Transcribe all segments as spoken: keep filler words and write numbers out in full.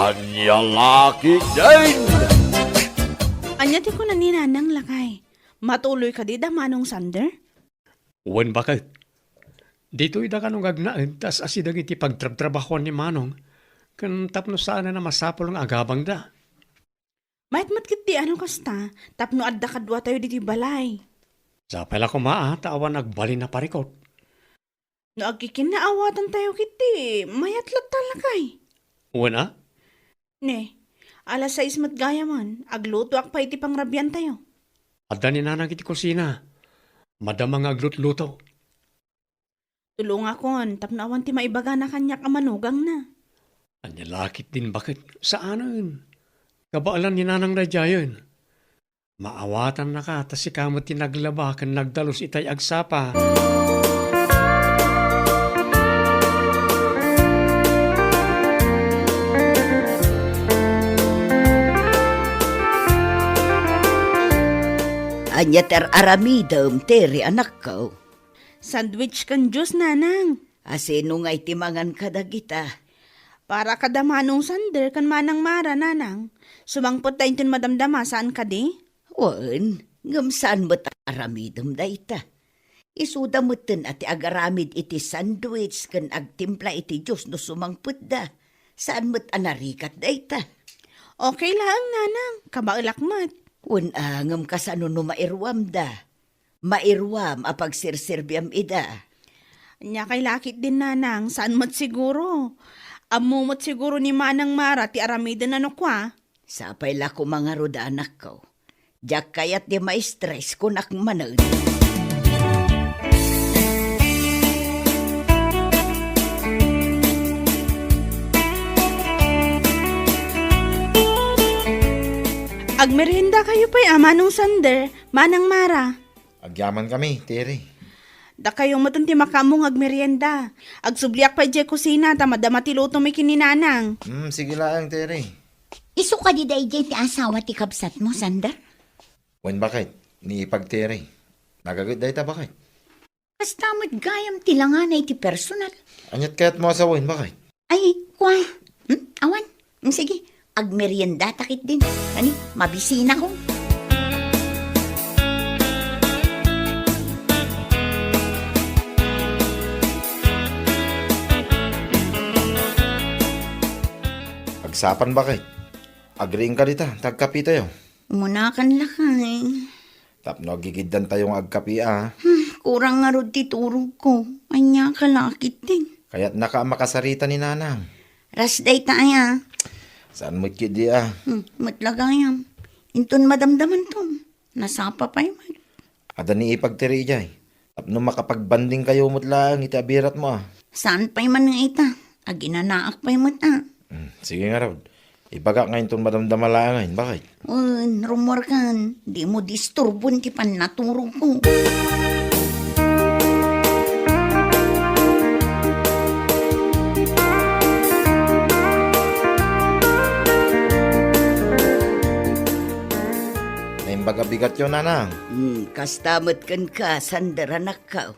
Ania la ketdin? Ania ti kuna ni Nanang, lakay? Matuloy kadi da Manong Sander? Wen, baket. Ditoy da kano nga agnaed ta as-asideg iti pagtrabtrabahoan ni Manong, ken tapno saanen a masapul nga agabangda. Mayat met ketdi a no kasta, tapno adda kaduatayo ditoy balay. Sapay la koma a ta awan agbalin a parikut. No agkikinnaawatan tayo ketdi, mayat latta, lakay. Wen a? Ne, alas sais met gayamen, aglutoak pay iti pangrabian tayo. Adda ni Nanang iti kusina. Madama nga aglutluto. Tulongakon tapno awan ti maibagana kaniak a manugangna. Ania la ketdin, baket? Saanen. Kabaelan ni Nanang daydiayen. Maawatannaka ta sika met ti naglaba ken nagdalus itay agsapa. Ania ti ar-aramidem, Tere, anakko? Sandwich ken juice, Nanang. Asino ngay ti mangan kadagita? Para kada Manong Sander ken Manang Mara, Nanang. Sumangpet da inton madamdama, saan kadi? Wen, ngem saan met a aramidem dayta. Isuda metten a ti agaramid iti sandwich ken agtimpla iti juice no sumangpetda. Saan met a narigat dayta. Okay laeng, Nanang. Kabaelak met. Wen a, ngem kasano no mairuamda? Mairuam a pagserserbiam ida. Ania kay la ketdin, Nanang, saan met siguro. Ammo met siguro ni Manang Mara ti aramiden a no kua. Sapay la koma ngarud, anakko. Diak kayat ti ma-stress, kunak manen. Agmerienda kayo pay a, Manong Sander, Manang Mara. Agyamankami, Tere. Dakayo met ti makaammo nga agmerienda. Agsubliak pay idiay kusina ta madama ti lutomi ken ni Nanang. Hmm, sige laeng, Tere. Isu kadi daydiay ti asawa ti kabsatmo, Sander? Wen, baket, ni ipag, Tere. Nagaget dayta, baket. Kasta met gayam ti langana iti personal. Aniat kayatmo a sawen, baket? Ay, kua. Hmm? Awan. Hmm, sige, agmeriendata ketdin. Kani, mabisinako. Agsapan, baket. Agriingka dita, ta agkapitayo. Umunakan, lakay. Tapno aggigiddantayo nga agkapi a. Hmm, kurang ngarud ti turogko. Ania ka la ketdin? Kayatnaka a makasarita ni Nanang. Ras dayta aya. Saan met ketdi a? Hmm, met la gayam. Inton madamdamanton, nasapa pay met. Adda ni ipag, Tere, idiay. Tapno makapagbandingkayo met laeng iti abiratmo a. Saan pay man nga ita? Aginanaak pay met a. Hmm, sige ngarud. Ibagak nga inton madamdama laengen, baket? Wen, rummuarkan. Dimo disturbon ti pannaturogko. Naimbag a bigatyo, Nanang. Hmm, kasta met kenka, Sander, anakko.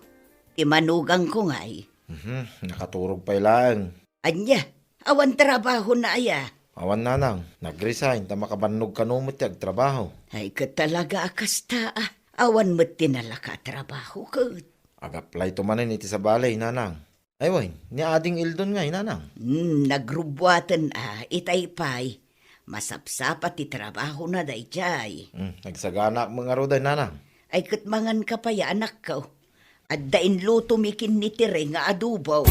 Ti manugangko ngay. Mhm, nakaturog pay laeng. Ania? Awan trabahona aya? Awan, Nanang. Nag-resign ta makabannog kano met ti agtrabaho. Ay, ket talaga a kasta a. Awan met ti nalaka a trabaho ket. Ag-applyto manen iti sabali, Nanang. Ay, wen, ni Ading Eldon ngay, Nanang. Hmm, nagrubbuaten a, itay pay. Masapsapa ti trabahona daydiay. Hmm, nagsaganaak met ngarud, Nanang. Ay, ket manganka pay a, anakko. Adda inlutomi ken ni Tere nga adobo.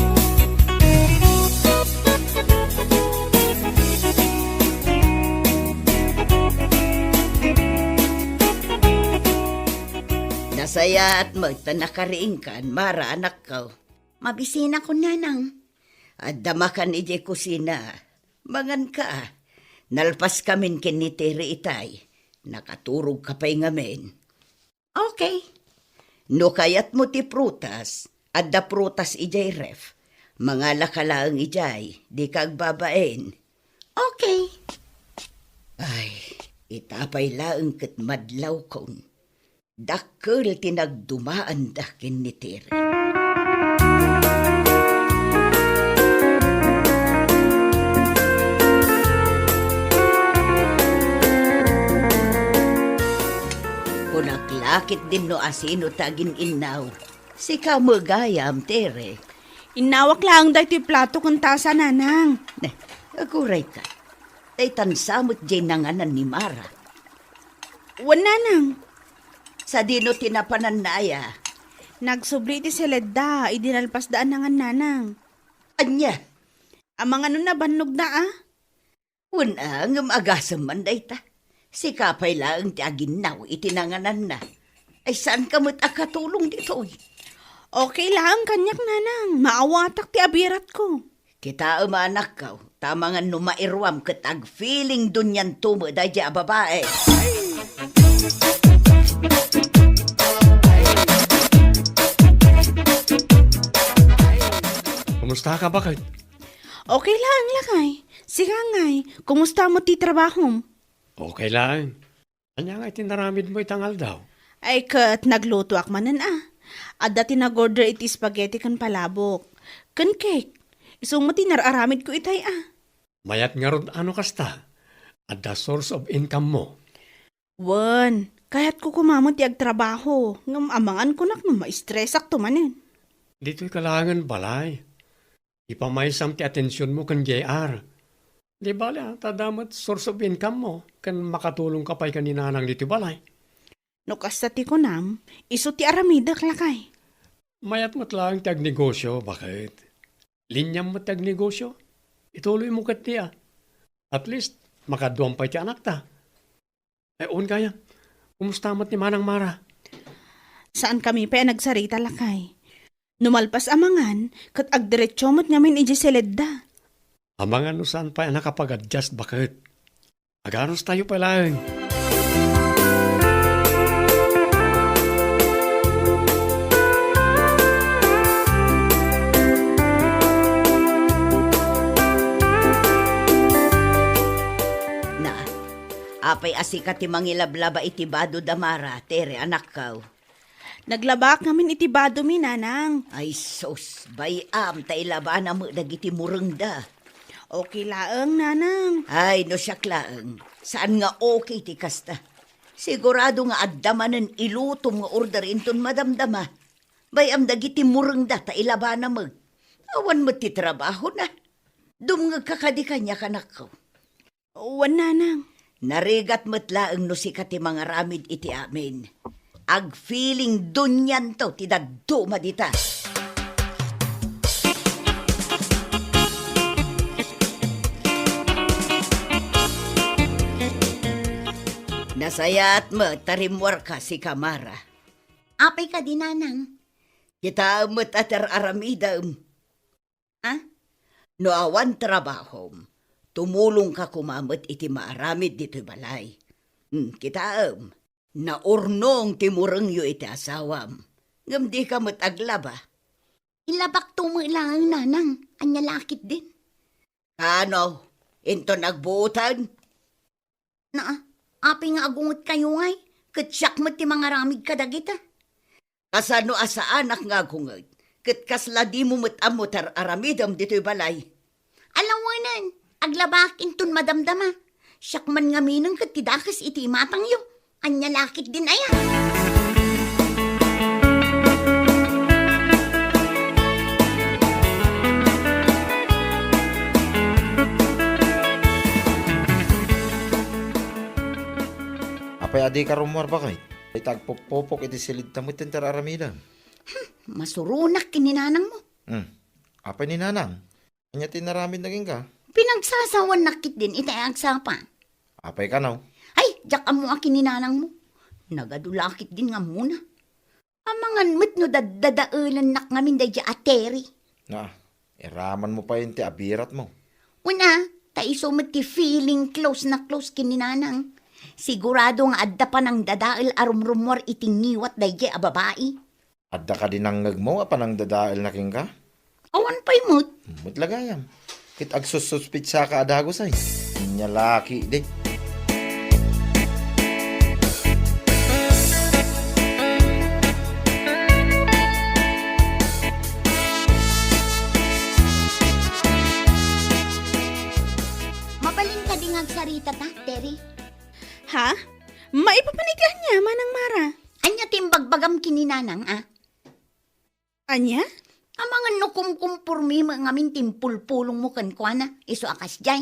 Nasayaat met ta nakariingkan, Mara, anakko. Mabisinakon, Nanang. Adda makan idiay kusina. Manganka a. Nalpaskamin ken ni Tere itay. Nakaturogka pay ngamin. Okay. No kayatmo ti prutas, adda prutas idiay ref. Mangalaka laeng idiay, dika agbabain. Okay. Ay, ita pay laeng ket madlawkon. Dakkel ti nagdumaanda ken ni Tere. Akitdin no asino ti agin-innaw. Sika met gayam, Tere. Innawak laeng daytoy plato ken tasa, Nanang. Ne, agurayka. Daytan sa met diay nanganan ni Mara. Wen, Nanang. Sadino ti napananna aya? Nagsubli ti Seledda idi nalpasda a nangan, Nanang. Ania? Amangan no nabannogna a? Wen a, ngem agasem man dayta. Sika pay laeng ti aginnaw iti nangananna. Ay, saanka met a katulong ditoy? Okay laeng kaniak, Nanang. Maawatak ti abiratko. Kitaem a, anakko, ta amangan no mairuam ket agfeeling dunianto met daydiay a babai. Kumusta ka, baket? Okay laeng, lakay. Sika ngay, kumusta met ti trabahom? Okay laeng. Ania ngay ti naramidmo ita nga aldaw? Ay, ket naglutoak manen a. Adda ti nag-order iti spaghetti ken palabok. Ken cake. Isu met ti nar-aramidko itay a. Mayat ngarud a no kasta. Adda source of income mo. Wen, kayatko koma met ti agtrabaho, ngem amangan kunak no maistresakto manen. Ditoy ka laengen balay. Ipamaysam ti atensionmo ken J R. Di bale, a, ta adda met source of income mo, ken makatulongka pay ken ni Nanang ditoy balay. No kasta ti kunam, isu ti aramidek, lakay. Mayat met laeng ti agnegosio, baket. Liniam met ti agnegosio. Ituloymo ket ni a. At least, makaduam pay ti anakta. Ay, wen gayam. Kumusta met ni Manang Mara? Saankami pay a nagsarita, lakay. No malpas a mangan, ket agdiretso met ngamin idiay Seledda. Amangan no saan pay a nakapag-adjust, baket. Aganustayo pay laeng. Na, apay a sika ti mangilablaba iti bado da Mara, Tere, anakko? Naglabaak ngamin iti badomi, Nanang. Ay sus, bay-am ta ilabana met dagiti murengda. Okay laeng, Nanang. Ay, no siak laeng, saan nga okay ti kasta. Sigurado nga adda manen ilutom nga order inton madamdama. Bay-am dagiti murengda ta ilabana met. Awan met ti trabahona. Dumngegka kadi kaniak, anakko. Wen, Nanang. Narigat met laeng no sika ti mangaramid iti amin. Agfeeling dunianto ti dadduma dita. Nasayaat met ta rimmuarka, sika Mara. Apay kadi, Nanang? Kitaem met a ti ar-aramidem. A? No awan trabahom, tumulongka koma met iti maaramid ditoy balay. Hmm, kitaem, naurnong ti murengyo iti asawam, ngem dika met aglaba. Ilabakto met laeng, Nanang, ania la ketdin? Kano, inton agbuoten? Na, apay nga agungetkayo ngay, ket siak met ti mangaramid kadagita. Kasano a saanak nga agunget, ket kasla dimo met ammo ti ar-aramidem ditoy balay? Alawenen, aglabaak inton madamdama. Siak man ngaminen ket ti dakes iti imatangyo. Ania la ketdin aya? Apay a dika rummuar, baket? Ita agpupupok iti Seledda met ti ar-aramidem. Hmm, masuronak ken ni nanangmo. Hmm. Apay ni nanang? Ania ti inaramidna kenka? Pinagsasawannak ketdin iti agsapa. Apay kano? Ay, diak ammo a ken ni nanangmo. Nagadu la ketdin nga ammona. Amangan met no daddadaelennak ngamin daydiay a Terry. Na, iramanmo pay ti abiratmo. Wen a, ta isu met ti feeling close na close ken ni nanang. Sigurado nga adda panangdadael a rumrummuar iti ngiwat daydiay a babai. Adda kadi nangngegmo a panangdadaelna kenka? Awan pay met. Met la gayam. Ket agsussuspitsaka a dagus ay. Ania la ketdi. Mabalin kadi nga agsarita ta, Terry? Ha? Maipapan iti ania, Manang Mara? Ania ti imbagbagam ken ni Nanang, a? Ania? Amangan no kumkumpormi met ngamin ti impulpulongmo kenkuana, isu a kasdiay.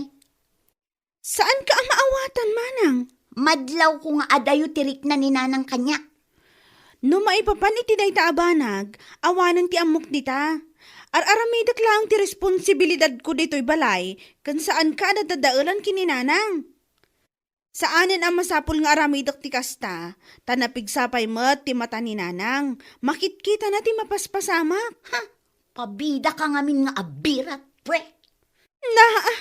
Saanka a maawatan, manang. Madlawko nga adayo ti rikna ni Nanang kaniak. No maipapan iti dayta a banag, awanen ti ammok dita. Ar-aramidek laeng ti responsibilidadko ditoy balay, ken saanka a dadadaelan ken ni Nanang. Saanen a masapul nga aramidek ti kasta, ta napigsa pay met ti mata ni Nanang. Makitkitana ti mapaspasamak. Ha? Pabidaka ngamin nga abirat, pwe. Naa,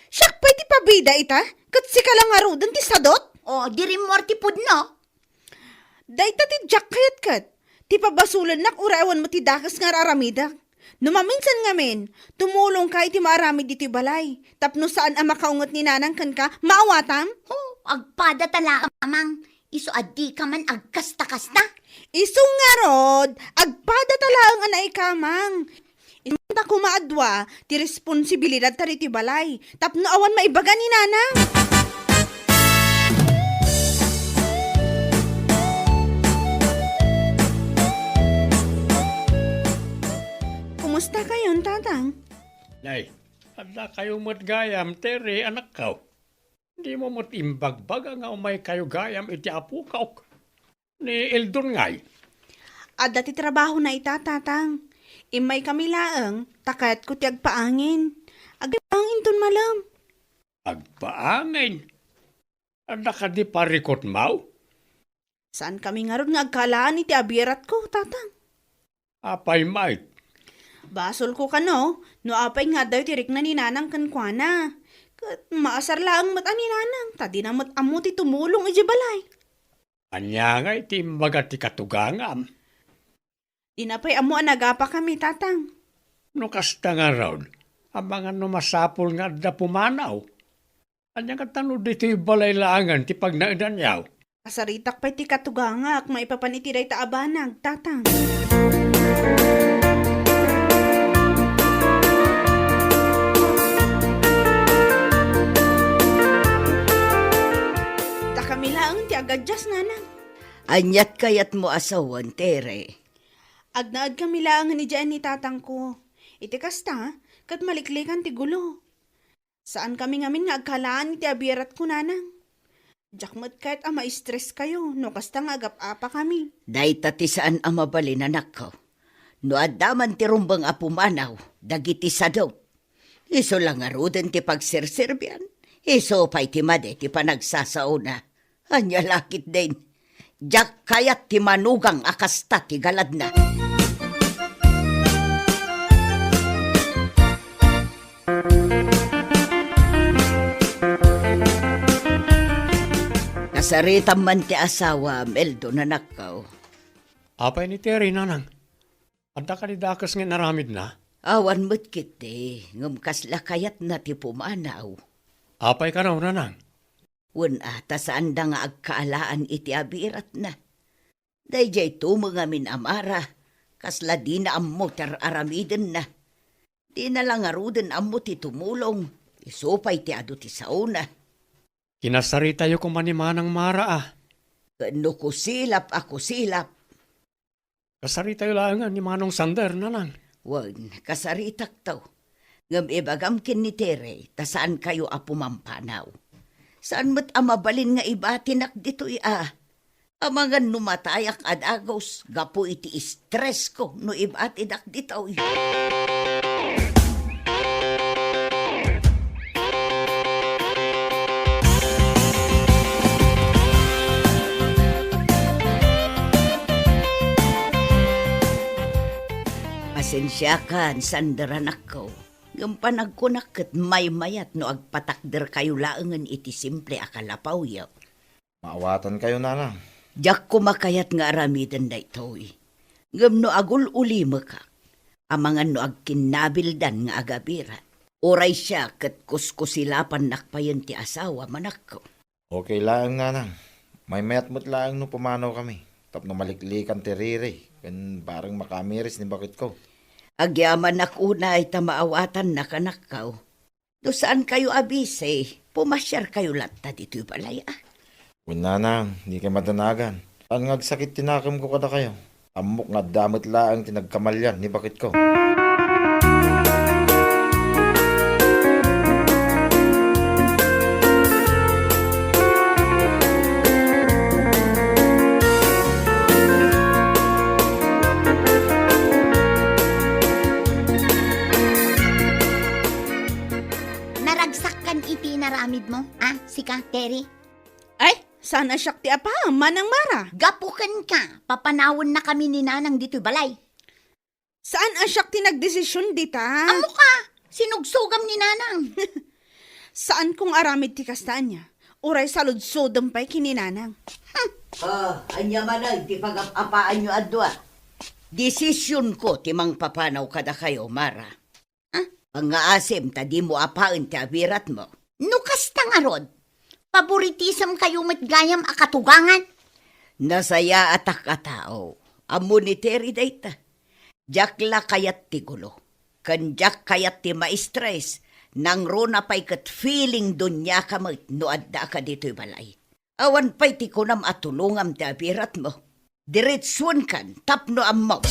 siak pay ti pabida ita, ket sika la ngaruden ti sadot? O, di rimmuar ti pudno. Dayta ti diak kayat ket, ti pabasolennak uray awan met ti dakes nga ar-aramidek. No maminsan ngamin, tumulongka iti maaramid ditoy balay, tapno saan a makaunget ni Nanang kenka, maawatam? Ho, agpada ta laeng, Amang. Isu a dika man agkasta-kasta. Isu ngarud, agpada ta laeng a naikamang. Isu ta koma a dua ti responsibilidadta ditoy balay, tapno awan maibaga ni Nanang. Kumusta kayon, Tatang? Nay, adda kayo met gayam, Tere, anakko. Dimo met imbagbaga nga umaykayo gayam iti apokok, ni Eldon ngay? Adda ti trabahona ita, Tatang. Immaykami laeng, ta kayatko ti agpaangin. Agpaang inton malem. Agpaangin? Adda kadi parikutmaw? Saankami ngarud nga agkalaan iti abiratko, Tatang. Apay met? Basolko kano, no apay nga addayo ti rikna ni Nanang kenkuana. Ket maasar laeng met a ni Nanang, ta dina met ammo ti tumulong idiay balay. Ania ngay ti imbaga ti katugangam? Dina pay ammo a nagapakami, Tatang. No kasta ngarud, amangan no masapul nga adda pumanaw. Ania ngata no ditoy balay laengen ti pagnaedanyo? Kasaritak pay ti katugangak maipapan iti dayta a banag, Tatang. Ta kami laeng ti agadias, Nanang. Aniat kayatmo a sawen, Tere? Agnaed kami laengen idiay ni Tatangko. Iti kasta, ket maliklikan ti gulo. Saankami ngamin nga agkalaan iti abiratko, Nanang. Diak met kayat a ma-stress kayo no kasta nga agap-apakami. Dayta ti saan a mabalin, anakko. No adda man ti rumbeng a pumanaw dagiti sadop, isu la ngaruden ti pagserserbian, isu pay ti madi ti panagsasaona. Ania la ketdin, diak kayat ti manugang a kasta ti galadna. Nasaritam man ti asawam, Eldon, anakko. Apay ni Tere, Nanang? Adda kadi dakes nga inaramidna? Awan met ketdi, ngem kasla kayatna ti pumanaw. Apay kano, Nanang? Wen a, ta saanda nga agkaalaan iti abiratna. Daydiay tumeng amin a Mara, kasla dina ammo ti ar-aramidenna. Dina la ngaruden ammo ti tumulong, isu pay ti adu ti saona. Kinasaritayo koma ni Manang Mara, a. Ken no kusilap a kusilap. Kasaritayo laengen ni Manong Sander, Nanang. Wen, kasaritakto. Ngem ibagam ken ni Tere, ta saankayo a pumampanaw. Saan met a mabalin nga ibatinak ditoy a. Amangan no matayak a dagus gapu iti stress ko no ibatidak ditoy. Pasensiakan, Sander, anakko. Ngem panagkunak ket maymayat no agpatakderkayo laengen iti simple a kalapawyo. Maawatankayo, Nanang. Diak koma kayat nga aramiden daytoy. Ngem no agul-ulimekak, amangan no agkinnabildan nga agabirat. Uray siak ket kuskusilapannak payen ti asawam, anakko. Okay laeng, Nanang. Maymayat met laeng no pumanawkami, tapno maliklikan ti riri ken bareng makamiris ni baketko. Agyamanak unay ta maawatannak, anakko. No saankayo a bisi, pumasiarkayo latta ditoy balay, a. Wen, Nanang, dikay madanagan. Saan nga agsakit ti nakemko kadakayo? Ammok nga adda met laeng ti nagkamalian ni baketko. Naragsakkan iti inaramidmo, a, sika, Terry? Ay, saan a siak ti apaam, Manang Mara? Gapu kenka, papanawennakami ni Nanang ditoy balay. Saan a siak ti nagdesision dita? Ammoka, sinugsogam ni Nanang. Saan kong aramid ti kasta ania. Uray saludsodem pay ken ni Nanang. Ah, ania manen ti pagap-apaanyo a dua? Desisionko ti mangpapanaw kadakayo, Mara. Ah? Pangngaasim ta dimo apaen ti abiratmo. No kasta ngarud, paboritisem kayo met gayam a katugangan. Nasayaatak a tao. Ammo ni Terry dayta. Diak la kayat ti gulo. Ken diak kayat ti maistres. Nangruna pay ket feeling duniaka met no addaaka ditoy balay. Awan pay ti kunam a tulongam ti abiratmo. Diretsuenkan tapno ammom.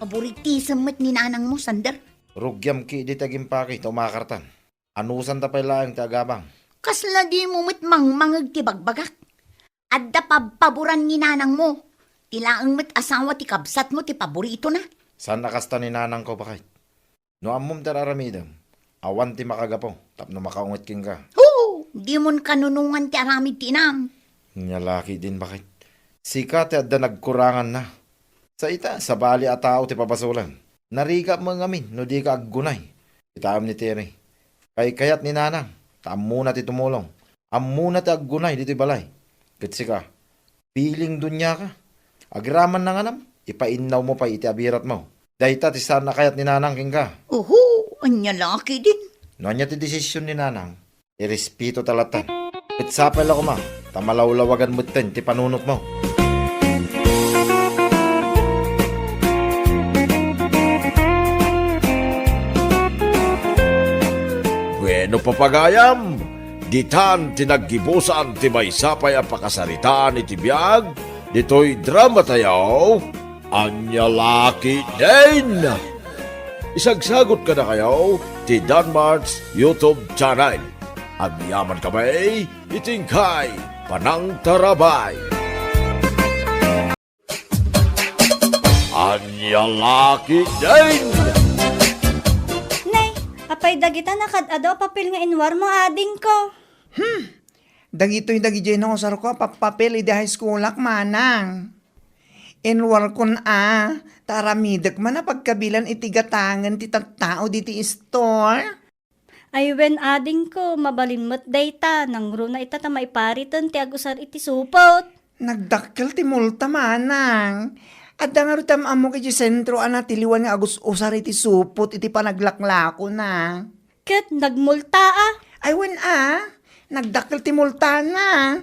Paboritisem met ni Nanangmo, Sander. Rugiam ketdi ti agimpake ta umakartan. Anusanta pay laeng ti agabang. Kasla dimo met mangmangeg ti bagbagak? Adda pabpaboran ni Nanangmo. Ti laeng met asawa ti kabsatmo ti paboritona. Saan a kasta ni Nanangko, baket. No ammom ti ar-aramidem, awan ti makagapu tapno makaunget kenka. Hu! Dimon kanunongan ti aramid ti inam. Nia la ketdin, baket. Sika ti adda nagkuranganna. Sa ita, sabali a tao ti pabasolan. Narigam met ngamin no dika aggunay. Kitaem ni Terry. Kaykayat ni Nanang, ta ammona ti tumulong. Ammona ti aggunay ditoy balay. Ket sika, feeling duniaka. Agraman na nganam, ipainnawmo pay iti abiratmo. Dayta ti saan a kayat ni Nanang kenka. Uhu, ania la ketdin. No ania ti desisyon ni Nanang, irespeto ta latta. Ket sapay la koma, ta malawlawagan metten ti panunotmo. Bueno, papagayam, ditan ti naggibusan ti maysa pay a pakasaritaan iti biag ditoy drama tayo. Ania la ketdin? Isagsagot kadakayo ti Danmart's YouTube channel. Agyaman kami iti inkay panangtarabay. Ania la ketdin? Nay, apay dagita nakaad-adu a papel nga inwarmo, adingko? Hmm, dagitoy dagidiay nausarko a pappapel idi high schoolak, manang. Inwarkon a, ta aramidek man a pagkabilan iti gatangen ti tattao diti istor. Ay wen, adingko, mabalin met dayta, nangruna ita ta maipariten ti agusar iti supot. Nagdakkel ti multa, manang. Adda ngarud ti am-ammok iti sentro a natiliwan nga agus-usar iti supot iti panaglaklakona. Ket nagmulta a. Ay wen a, nagdakkel ti multana.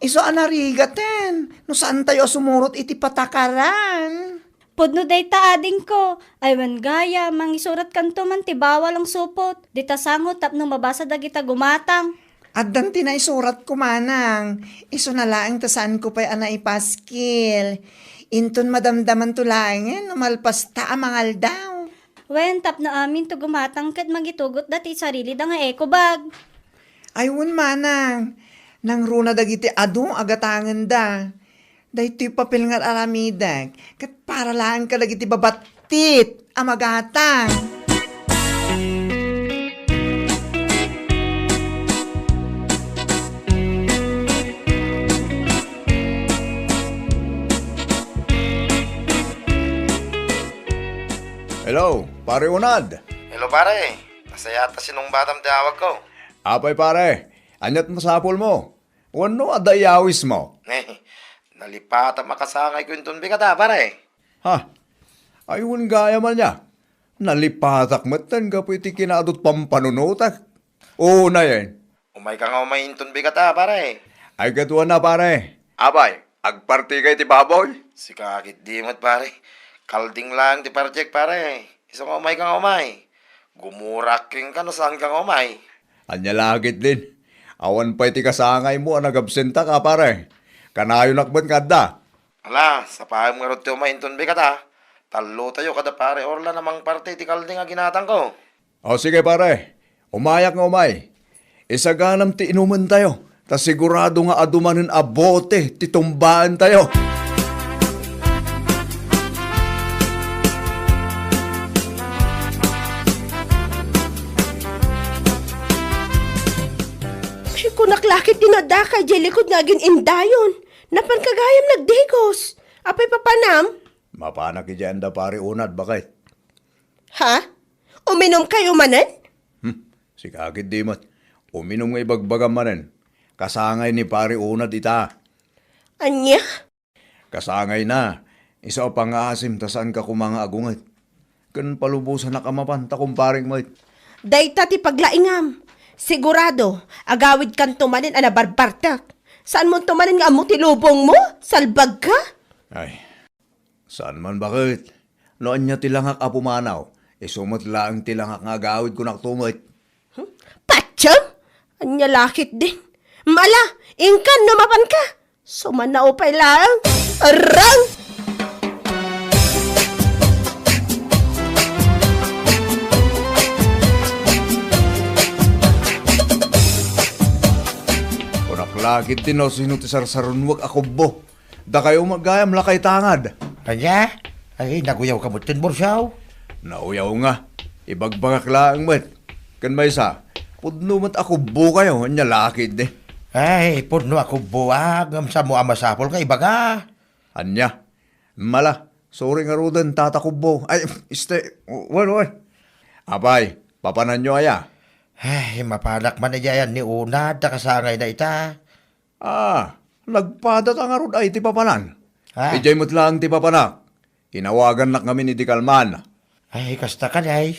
Isu a narigaten, no saantayo a sumurot iti patakaran. Pudno dayta, adingko. Ay wen gayam, mangisuratkanto man ti bawal a supot. Dita sango tapno mabasa dagita gumatang. Addan ti naisuratko, manang. Isuna laeng ta saanko pay a naipaskil. Inton madamdamanto laengen no malpasta a mangaldaw. Wen, tapno aminto gumatang ket mangitugotda ti sarilida nga eco bag. Ay wen, manang. Nangruna dagiti adu a gatangenda. Daytoy papel nga ar-aramidek ket para laeng kadagiti babattit a magatang. Hello, Pare Unad. Hello, pare. Nasayaat a sinungbatam ti awagko. Apay, pare, ania't masapulmo? Wenno adda iyawismo? Nalipatam a kasangayko inton bigata, pare. Ha? Ay, wen gayam ania? Nalipatak metten gapu iti kinaadut pampanunotak. Unayen. Umayka nga umay inton bigata, pare. Ay, ket wen a, pare. Apay, agpartikay ti baboy? Sika ketdi met, pare. Kalding laeng ti partek, pare. Isu nga umayka nga umay. Gumurak kenka no saanka nga umay. Ania la ketdin? Awan pay ti kasangaymo a nagabsentaka, pare. Kanayonak met nga adda. Ala, sapaem ngarud ti umay inton bikata. Tallotayo kada pare Orlan a mangparte iti kalding a ginatangko. O sige, pare. Umayak nga umay. Isaganam ti inumentayo, ta sigurado nga adu manen a bote ti tumbaentayo. Ay, kunak la ketdin a addaka idiay likod nga agin-indayon. Napanka gayam nagdigos. Apay papanam? Mapanak idiay anda pare Unad, baket. Ha? Uminumkayo manen? Hmm, sika ketdi met. Uminum nga ibagbagam manen. Kasangay ni pare Unad ita. Ania? Kasangayna, isu a pangaasim ta saanka koma nga agunget. Ken palubosanak a mapan ta kumparek met. Dayta ti paglaingam. Sigurado, agawidkanto manen a nabarbartek. Saanmonto manen nga ammo ti lubongmo? Salbagka? Ay, saan man baket. No ania ti langak a pumanaw, isu met laeng ti langak nga agawid, kunakto met. Hmm? Patiem? Ania la ketdin? Mala, inkan no mapanka. Sumanao pay laeng. Arang! Kunak la ketdin no sino ti sarsarunuek a kubbo. Dakayo met gayam lakay tangad. Ania? Ay, naguyawka met ken Bursaw? Nauyaw nga. Ibagbagak laeng met. Ken maysa, pudno met a kubbokayo, ania la ketdi? Ay, pudno a kubboak, ngem saanmo a masapul nga ibaga. Ania? Mala, sorry ngaruden, tata kubbo. Ay, este, wen, wen. Apay, papananyo aya? Ay, mapanak man idiay ayan ni Unad, ta kasangayna ita. Ah, nagpadata ngarud ay ti papanan. Ah. Idiay met laeng ti papanak. Inawagannak ngamin idi kalman. Ay, kasta kadi ay.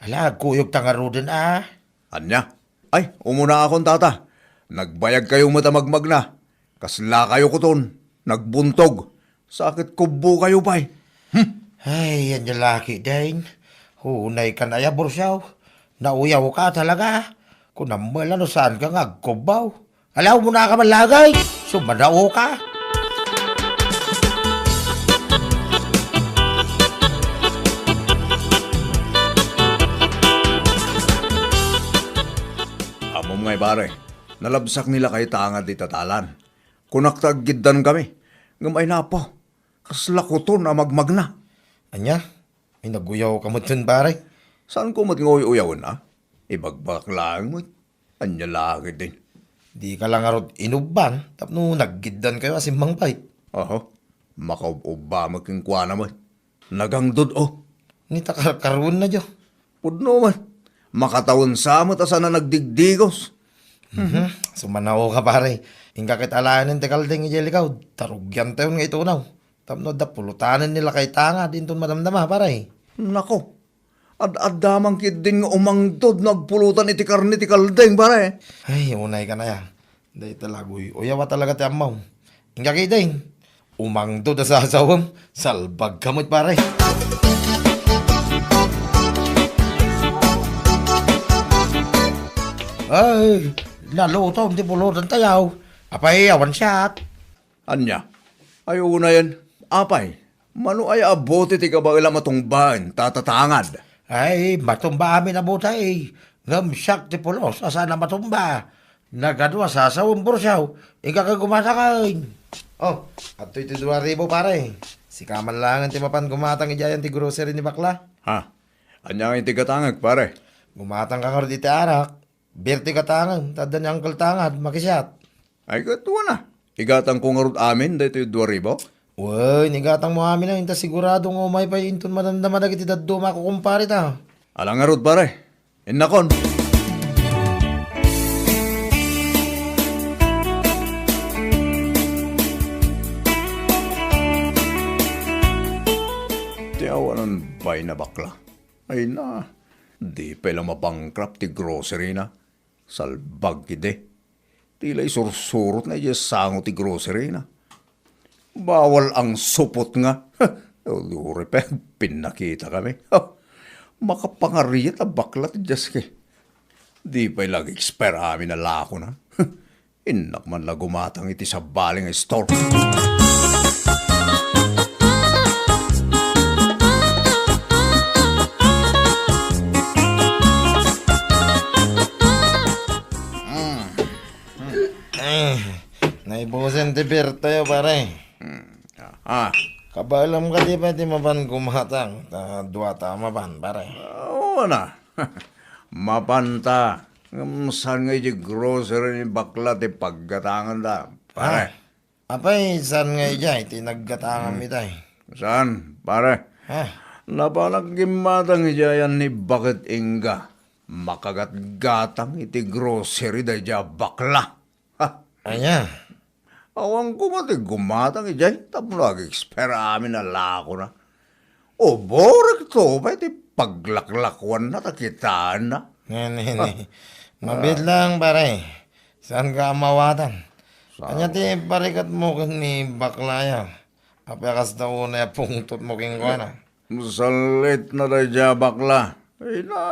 Ala, agkuyogta ngaruden a. Ania? Ay, umunaakon, tata. Nagbayagkayo met a magmagna. Kaslakayo kuton. Nagbuntog. Sa ket kubbokayo pay. Hmm. Ay, ania la ketdin. Unaykan aya, Bursaw. Nauyawka talaga. Kunam met la no saanka nga agkubbo. Ala, umunaka man laeng. Sumanaoka. Ammom ngay, pare, nalabsak ni lakay tangad ita dalan. Kunak ta aggiddankami. Ngem ay napo, kasla kuton a magmagna. Ania? Ay, naguyawka metten, pare. Saanko met nga uy-uyawen, a? Ibagbagak laeng met. Ania la ketdin? Dika la ngarud inubban tapno naggiddankayo a simmangpet. Oho. Makaub-ubba met kenkuana met. Nagangdod, o. Ni ta karkaruenna, jo. Pudno met. Makatawen sa met a saan a nagdigdigos. Mhm. Sumanaoka, pare. Inka ket alaenen ti kalding idiay likod. Tarugiantayon nga itunaw. Tapno adda pulutanen ni lakay tangad inton madamdama, pare. Nako, ad-adda man ketdin nga umangdod no agpulutan iti karne ti kalding, pare. Ay, unaykan aya. Dayta la aguy-uyaw a talaga ti ammom. Inka ketdin, umangdod a sasawem, salbagka met, pare. Ay, nalutom ti pulutantayo. Apay, awan siak. Ania? Ay, unayen, apay, mano aya a bote ti kabaelam a tungbaen, tata tangad? Ay, matumba amin a bote, ngem siak ti pulos a saan a matumba. Nagadu a sasawem, Bursaw, inka ket gumatangen. O, adtoy ti dua ribu, pare. Sika man laengen ti mapan gumatang idiay ayan ti grocery ni bakla. Ha? Ania ngay ti gatangek, pare? Gumatangka ngarud iti arak. Beer ti gatangem, ta adda ni Uncle Tangad, makisiat. Ay, ket wana. Igatangko ngarud amin daytoy dua ribu? Wen, igatangmo amin a, inta sigurado nga umay pay inton madamdama dagiti dadduma a kukumpareta. Ala ngarud, pare. Innakon. Ti awanan bay na bakla. Ay na, di pay la mabankrupt ti grocery na. Salbag ketdi. Ti la isursurotna idiay sango ti grocery na. Bawal ang supot nga. Uray pay agpinnakitakami. Makapangariat a bakla ti Dios ke. Di pay la ag-expire amin a lakona. Innak man la gumatang iti sabali nga store. Mm. Mm. Eh, naibusen ti beer tayo, pare. Mm. Ah. Kabaelam kadi pay ti mapan gumatang, ta dua ta mapan, pare. Oo na. Mapan ta. Ngem saan nga idiay grocery ni bakla ti paggatanganda, pare? Ah, apay, saan nga idiay ti naggatangan mi tay? Saan, pare? Ah. Napanak gimmatang idiay ni Baket Inga. Makagatgatang iti grocery daydiay a bakla. Ha? Ania? Awan koma ti gumatang idiay tapno ag-expire amin a lakona. Uborek to pay ti paglaklakuanna ta kitaenna. Ne, ne, ne. Ah. Mabiit lang, pare. Saan ka mawatan? Saan? Ania ti parikatmo ken ni baklaya? Apay a kasta unay a pungtotmo kenkuana? Salitna daydiay a bakla. Ina,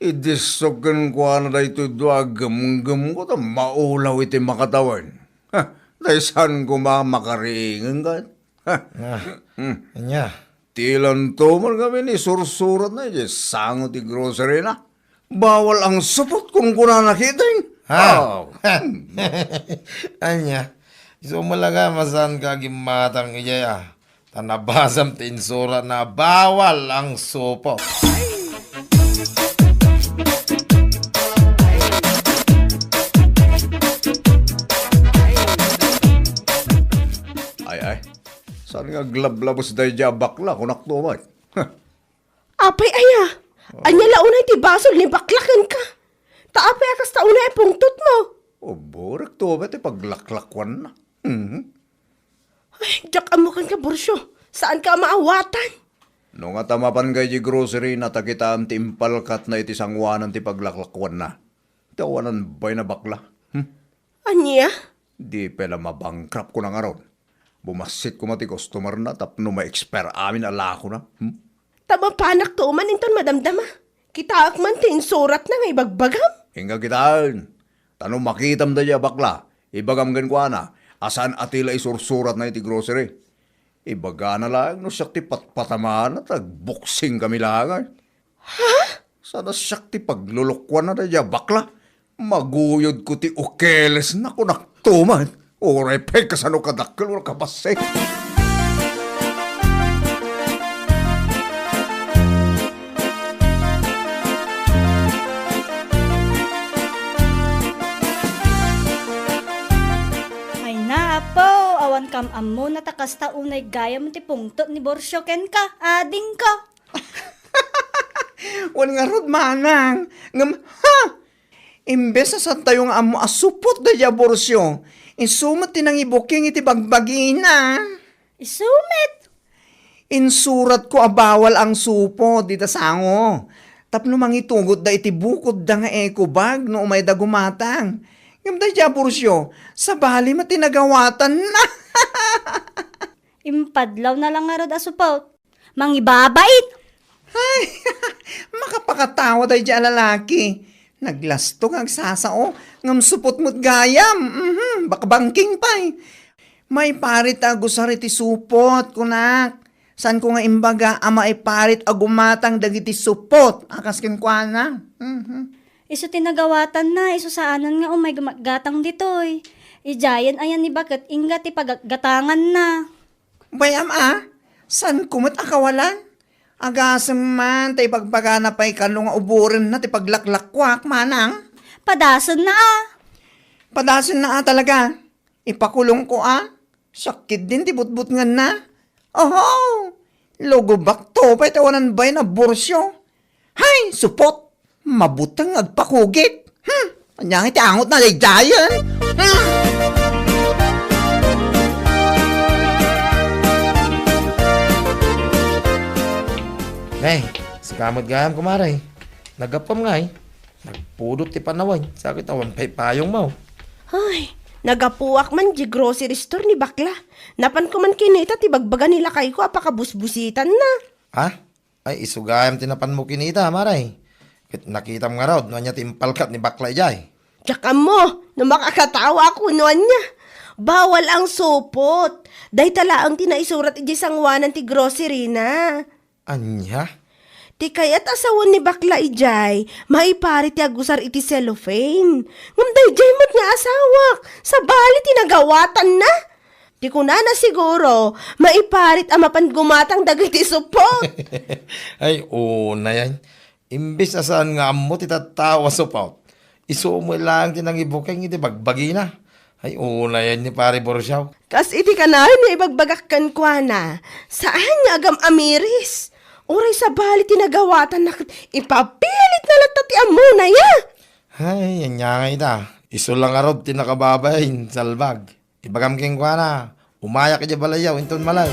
idissok kenkuana daytoy dua a gemgemko ta maulaw iti makatawen. Ha, daysan koma makariingen ket. Ha. Ah, hmm. Ania? Ti lanto man ngamin isursuratna idiay sango ti grocery na. Bawal ang supot, kunkunana ketdin. Ha? Oh. Ania? Isu met la nga, saan ka gimmatang idiay, a? Ta nabasam ti insuratna a bawal ang supot. Ay, ay. Saan nga aglablabes daydiay a bakla, kunak to met? Apay aya? Oh. Ania la unay ti basol ni bakla kenka? Ta apay a kasta unay a pungtotmo? Uborek to met ti paglaklakuanna. Mhm. Ay, diak ammo kenka, Borcio. Saanka a maawatan. No ngata mapan idiay grocery na ta kitaem ti impalkatna iti sangoanan ti paglaklakuanna. Ti awanan bain a bakla. Hmm? Ania? Di pay la mabankrupt ko na ngarud. Bumassit koma ti customer na tapno ma-expire amin a lakona. Hmm? Ta mapanak to man inton madamdama. Kitaek man ti insuratna nga ibagbagam. Inka kitaen. Ta no makitam daydiay a bakla, ibagam kenkuana a saan a ti la isursuratna iti grocery. Ibagana laeng no siak ti patpatamana ta agboksing kami laeng. Ha? Saan a siak ti paglulukuanna daydiay a bakla? Maguyodko ti ukelesna, kunak to met. Uray pay kasano kadakkel wenno kabassit. Ay na, Apo, awan kam ammona ta kasta unay gayam ti pungtot ni Borcio kenka, adingko. Wen ngarud, manang, ngem, ha? Imbes a saantayo nga ammo a supot daydiay a Borcio, isu met ti nangibuking iti bagbagina. Isu met? Insuratko a bawal ang supot dita sango. Tapno mangitugotda iti bukodda nga eco bag no umayda gumatang. Ngem daydiay a Borcio, sabali met ti nagawatanna. Impadlawna la ngarud a supot. Mangibabait! Ay, makapakatawa daydiay a lalaki. Naglasto nga agsasao, ngem supot met gayam. Mhm, bakbangking pay. Maiparit a agusar iti supot, kunak. Saanko nga imbaga a maiparit a gumatang dagiti supot a kas kenkuana. Mhm. Isu ti nagawatanna, isu saanen nga umay gumatgatang ditoy. Idiayen ayan ni Baket Inga ti paggatgatanganna. Bay-am a, saanko met a kawalan? Agasem man ta ibagbagana pay kano nga uborenna ti paglaklakuak, manang. Padasenna a. Padasenna a talaga. Ipakulongko a. Siak ketdin ti butbutngenna. Oho! Lugobak to pay ti awanan bain a Borcio. Hay, supot! Mabuteng nga agpakugit. Hmm, ania ngay ti angotna daydiayen? Hmm. Nay, sika met gayam, kumare. Naggapuam ngay. Nagpudot ti panawen, sakit awan pay payongmo. Ay, Nagapuak man di grocery store ni bakla. Napanko man kinita ti bagbaga ni lakayko a pakabusbusitanna. Ha? Ay, isu gayam ti napanmo kinita, Maray. Ket nakitam ngarud no ania ti impalkat ni bakla idiay. Diak ammo no makakatawa ako no ania. Bawal ang supot. Dayta laeng ti naisurat idiay sangoanan ti grocery na. Ania? Ti kayat a sawen ni bakla idiay, maiparit ti agusar iti cellophane. Ngem daydiay met nga asawak, sabali ti nagawatanna. Ti kunana siguro, maiparit a mapan gumatang dagiti supot. Ay, unayen. Imbes a saan nga ammo ti tattao a supot, isu met laeng ti nangibuking iti bagbagina. Ay, unayen ni Pare Borsiaw. Kas iti kanayon nga ibagbagak kenkuana, saan nga agam-amiris. Uray sabali ti nagawatanna ket ipapilit na latta ti ammona, ya? Ay, ania nga ita. Isu la ngarud ti nakababain, salbag. Ibagam kenkuana, umayak idiay balayyo, inton malem.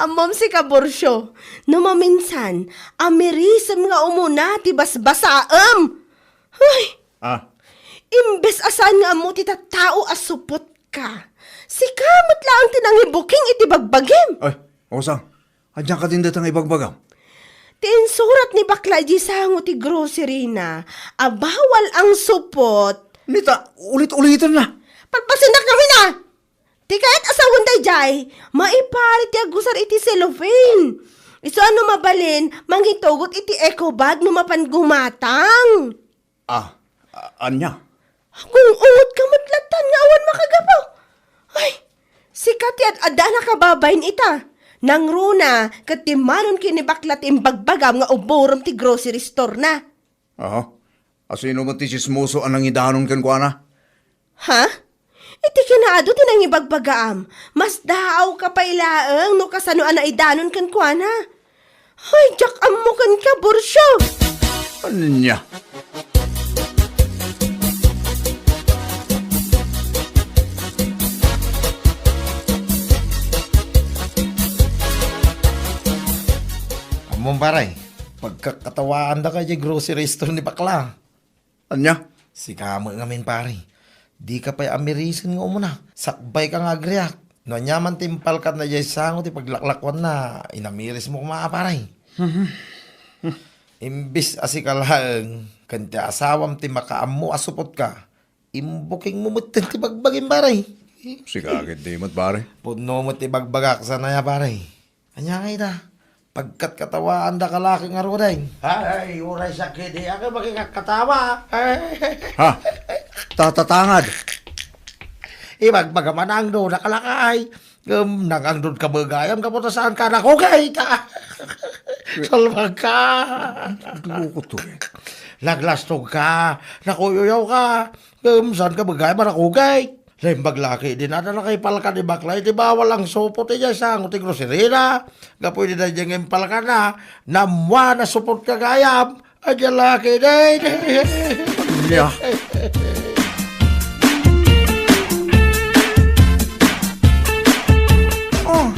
Ammom sika, Borcio, no maminsan, amirisem nga umuna ti basbasaem. Ay! Ah. Imbes a saan nga ammo ti tattao a supot ka, sika met laeng ti nangibuking iti bagbagim. Ay, o, sa? Ania kadin dayta nga ibagbagam? Ti insurat ni bakla idiay sango ti grocery na a bawal ang supot. Nita, ulit-uliten na. Palpasenak ngamin a! Ti kayat a sawen daydiay, maiparit ti agusar iti cellophane. Isu a no mabalin, mangitugot iti eco bag no mapan gumatang. Ah, a-, ania? Gung-ungot ka met lattan nga awan makagapu. Ay, sika ti ad-adda a nakababain ita. Nangruna, ket timmanon ken ni bakla ti imbagbagam nga uburem ti grocery store na. Aha. Asino met ti tsismoso a nangidanon kenkuana? Ha? Iti kinaadu ti nangibagbagaam, masdaawka pay laeng no kasano a naidanon kenkuana. Ay, diak ammo kenka, Borcio! Ania? Ammom, pare, pagkakatawaandaka idiay grocery store ni bakla. Ania? Sika met ngamin, pare. Dika pay amirisen nga umuna. Sakbayka nga agriak. No ania man ti impalkatna idiay sango ti paglaklakuanna, inamirismo koma, pare. Imbes a sika laeng ken ti asawam ti makaammo a supotka, imbukingmo metten ti bagbagim, pare. Sika ket di met, pare. Pudno met ti bagbagak, saan aya, pare? Ania nga ita? Pagkatkatawaandaka la ket ngaruden. Ay, uray sakit, di ako makikatkatawa. Ha? Tatatangad. Ibagbaga man, nangangdodka lakay. Ngem, nangangdodka met gayam gapu ta saanka nakugit. Salbagka. Loko to, eh. Naglastogka, nakuyuyawka. Ngem, saanka met gayam a nakugit. Naimbag la ketdin a naipalka ni bakla iti bawal a supot idiay sango ti grocery na. Gapu iti daydiay nga impalkana, naammoan a supotka gayam. Ania la ketdin? Ania? Oh,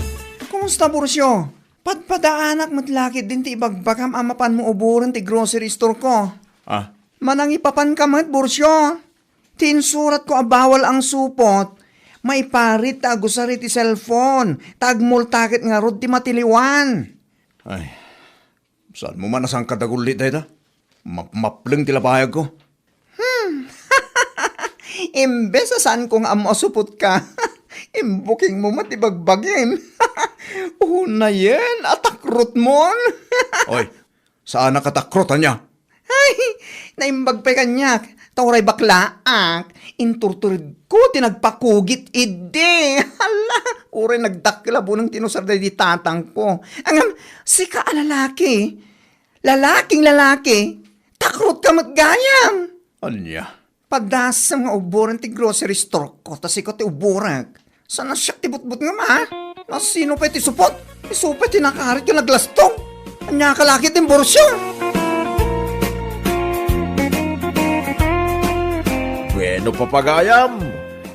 kumusta, Borcio? Padpadaanak met la ketdin ti ibagbagam a mapanmo uboren ti grocery store ko. Ah. Manangipapanka met, Borcio. Ti insuratko a bawal a supot, maiparit ta agusar iti cellphone, ta agmulta ket ngarud ti matiliwan. Ay, saanmo man a saan kadagullit dayta? Mapmapleng ti labayagko. Hmm. Imbes a saanko nga ammo a supotka, imbukingmo met ti bagbagim. Unayen a takrotmon. Oy, saanak a takrot, ania? Ay, naimbag pay kaniak. Ta uray baklaak, inturturedko ti nagpakugit idi. Hala, uray nagdakkel a buneng ti inusar daydi tatangko. Ngem, sika a lalaki, lalaking lalaki, takrotka met gayam. Ania? Padasem nga uboren ti grocery store ko, ta sika ti uborek. Saan a siak ti butbutngem, a? Nasino pay ti supot? Isu pay ti nakarit ken naglastog. Ania ka la ketdin, Borcio? Bueno, papagayam,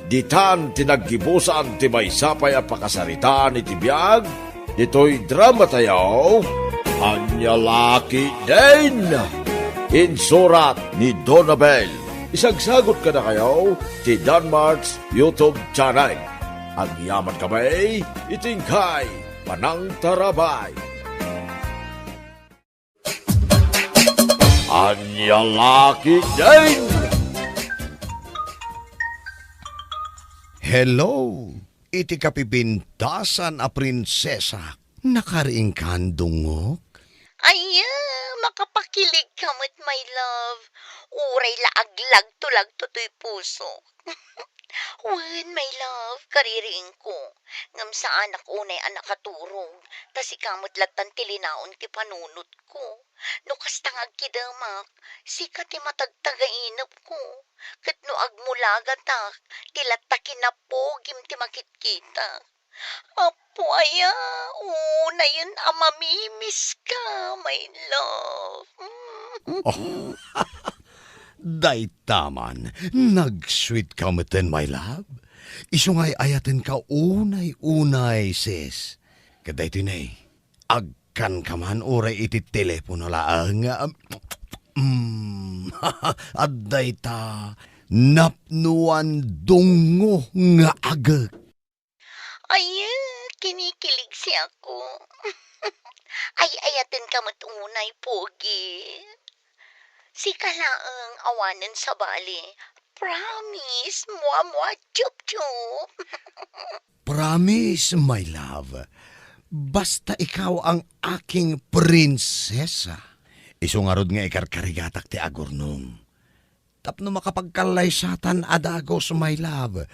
ditan ti naggibusan ti maysa pay a pakasaritaan iti biag, Itoy drama tayo, Ania La Ketdin. Insurat ni Donabel. Isagsagot kadakayo ti Danmart's YouTube channel. Agyaman kami iti inkay panangtarabay. Ania La Ketdin. Hello, iti kapipintasan a prinsesa. Nakariingkan, dungok? Ay, makapakilig ka met, my love. Uray la aglagto-lagto toy pusok. Wen, my love, kaririingko. Ngem saanak unay a nakaturog, ta sika met lattan ti linaon ti panunotko. No kasta nga agkidemak, sika ti matagtagainepko. Ket no agmulagatak, ti latta kinapogim ti makitkitak. Apo aya, unayen a mamimiska, my love. Mm. Oh, dayta man, nag-sweet ka metten, my love. Isu nga ay-ayatenka unay-unay, sis. Ket daytoy ne, agkanka man uray iti telepono laeng nga, mm, adda ita napnoan dungo nga agek. Ay, kinikilig siya ko. Ay-ayatenka met unay, Pogi. Sika laeng awanen sabali. Promise, mua-mua, chup-chup. Promise, my love. Basta ikaw ang aking prinsesa. Isu ngarud nga ikarkarigatak ti agurnong. Tapno makapagkallaysatan a dagus, my love.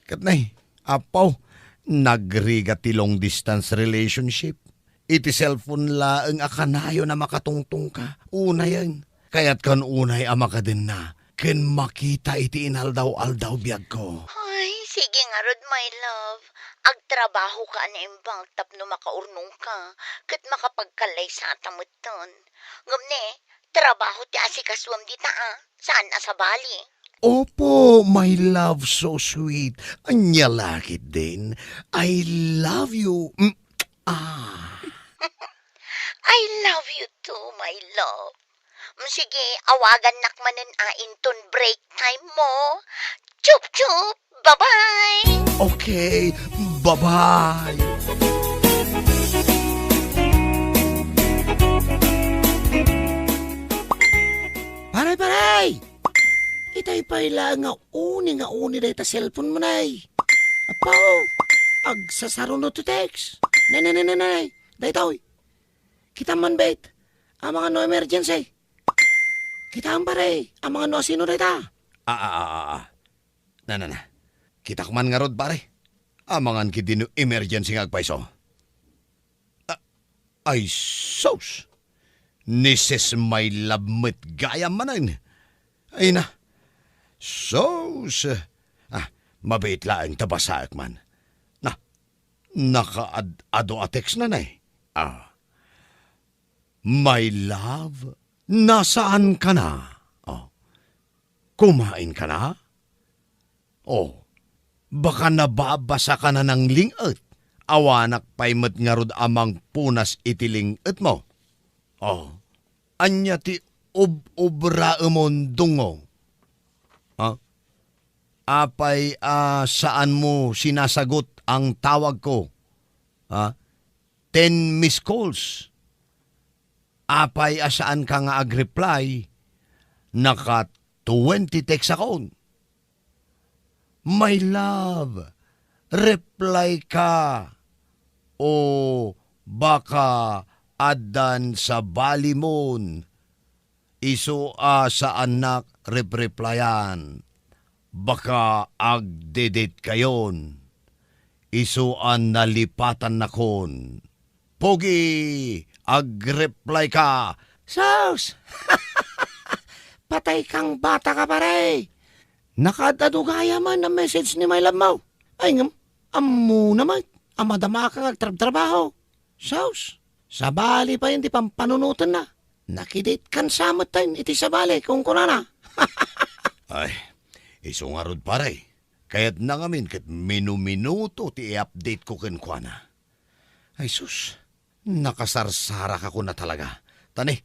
Ket nay, apo, nagrigat ti long distance relationship. Iti cellphone laeng a kanayon a makatungtongka, unayen. Kayatkan unay a makadenna ken makita iti inaldaw-aldaw biagko. Ay, sige ngarud, my love. Agtrabahoka a naimbag tapno makaurnongka, ket makapagkallaysata metten. Ngem ne, trabaho ti asikasuem dita, a. Saan a sabali. Opo, my love, so sweet. Ania La Ketdin. I love you. Mm, ah. I love you too, my love. Mm, sige, awagannak manen a inton break time mo. Chup, chup. Bye-bye! Okay, bye-bye! Paray, paray! Itay pay la nga uni nga uni dayta cellphone mo, nay. Apo, agsasarunod to text. Nay, nay, nay, nay, nay. Daytoy. Kita man, bet. Amangan no emergency. Kita man, pare. Amangan no asino dayta. Ah, ah, ah, ah, ah. Na, na, na. Kitak man ngarud, pare. Amangan ketdi no emergency nga agpayso. Ah, ay, sus! Ni Sis My Love met gayam manen. Ay na. Sus! Ah, mabiit laeng ta basaek man. Na, nakaad-ado a text na, nay. Ah. My love, nasaan ka na? Oh. Kumain ka na? Oh. Baka nababasa ka na ng ling-et. Awanak pay met ngarud a mangpunas iti ling-et mo. Oh. Ania ti ob-obraemon, dungo? Ha? Apay a saan mo sinasagot ang tawag ko? Ha? Ten missed calls. Apay a saan ka nga ag-reply? Naka twenty text akon. My love, reply ka. O baka addan sabalimon. Isu a saannak repreplayan. Baka agdedetkayon. Isu a nalipatannakon. Pogi, agreply ka. Sus! Patay kang bata ka, pare! Nakaad-ado gayam a message ni my love mo. Ay, ngem, ammona met a madama ka nga agtrabtrabaho. Sus, sabali pay ti pampanunotenna. Nakidate kan sa met tayo iti sabali, kunkunana. Ay, isu ngarud, pare. Kayatna ngamin ket minuminuto ti i-update ko kenkuana. Ay sus, nakasarsarak ako na talaga. Ta ne,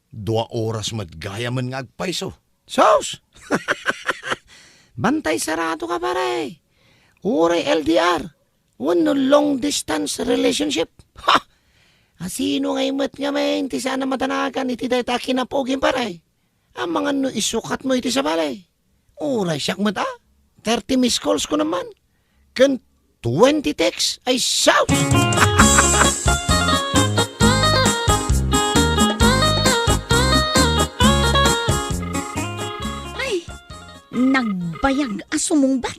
dua oras met gayamen nga agpayso. Sus! Bantay sarado ka, pare. Uray L D R, wenno long distance relationship. Ha! Asino ngay met ngamin ti saan a madanagan iti dayta a kinapugim, pare? Amangan no isukatmo iti sabali. Uray siak met a, thirty missed calls ko naman. Ken twenty texts. Ay, sus! Ay, nagbayag a sumungbat.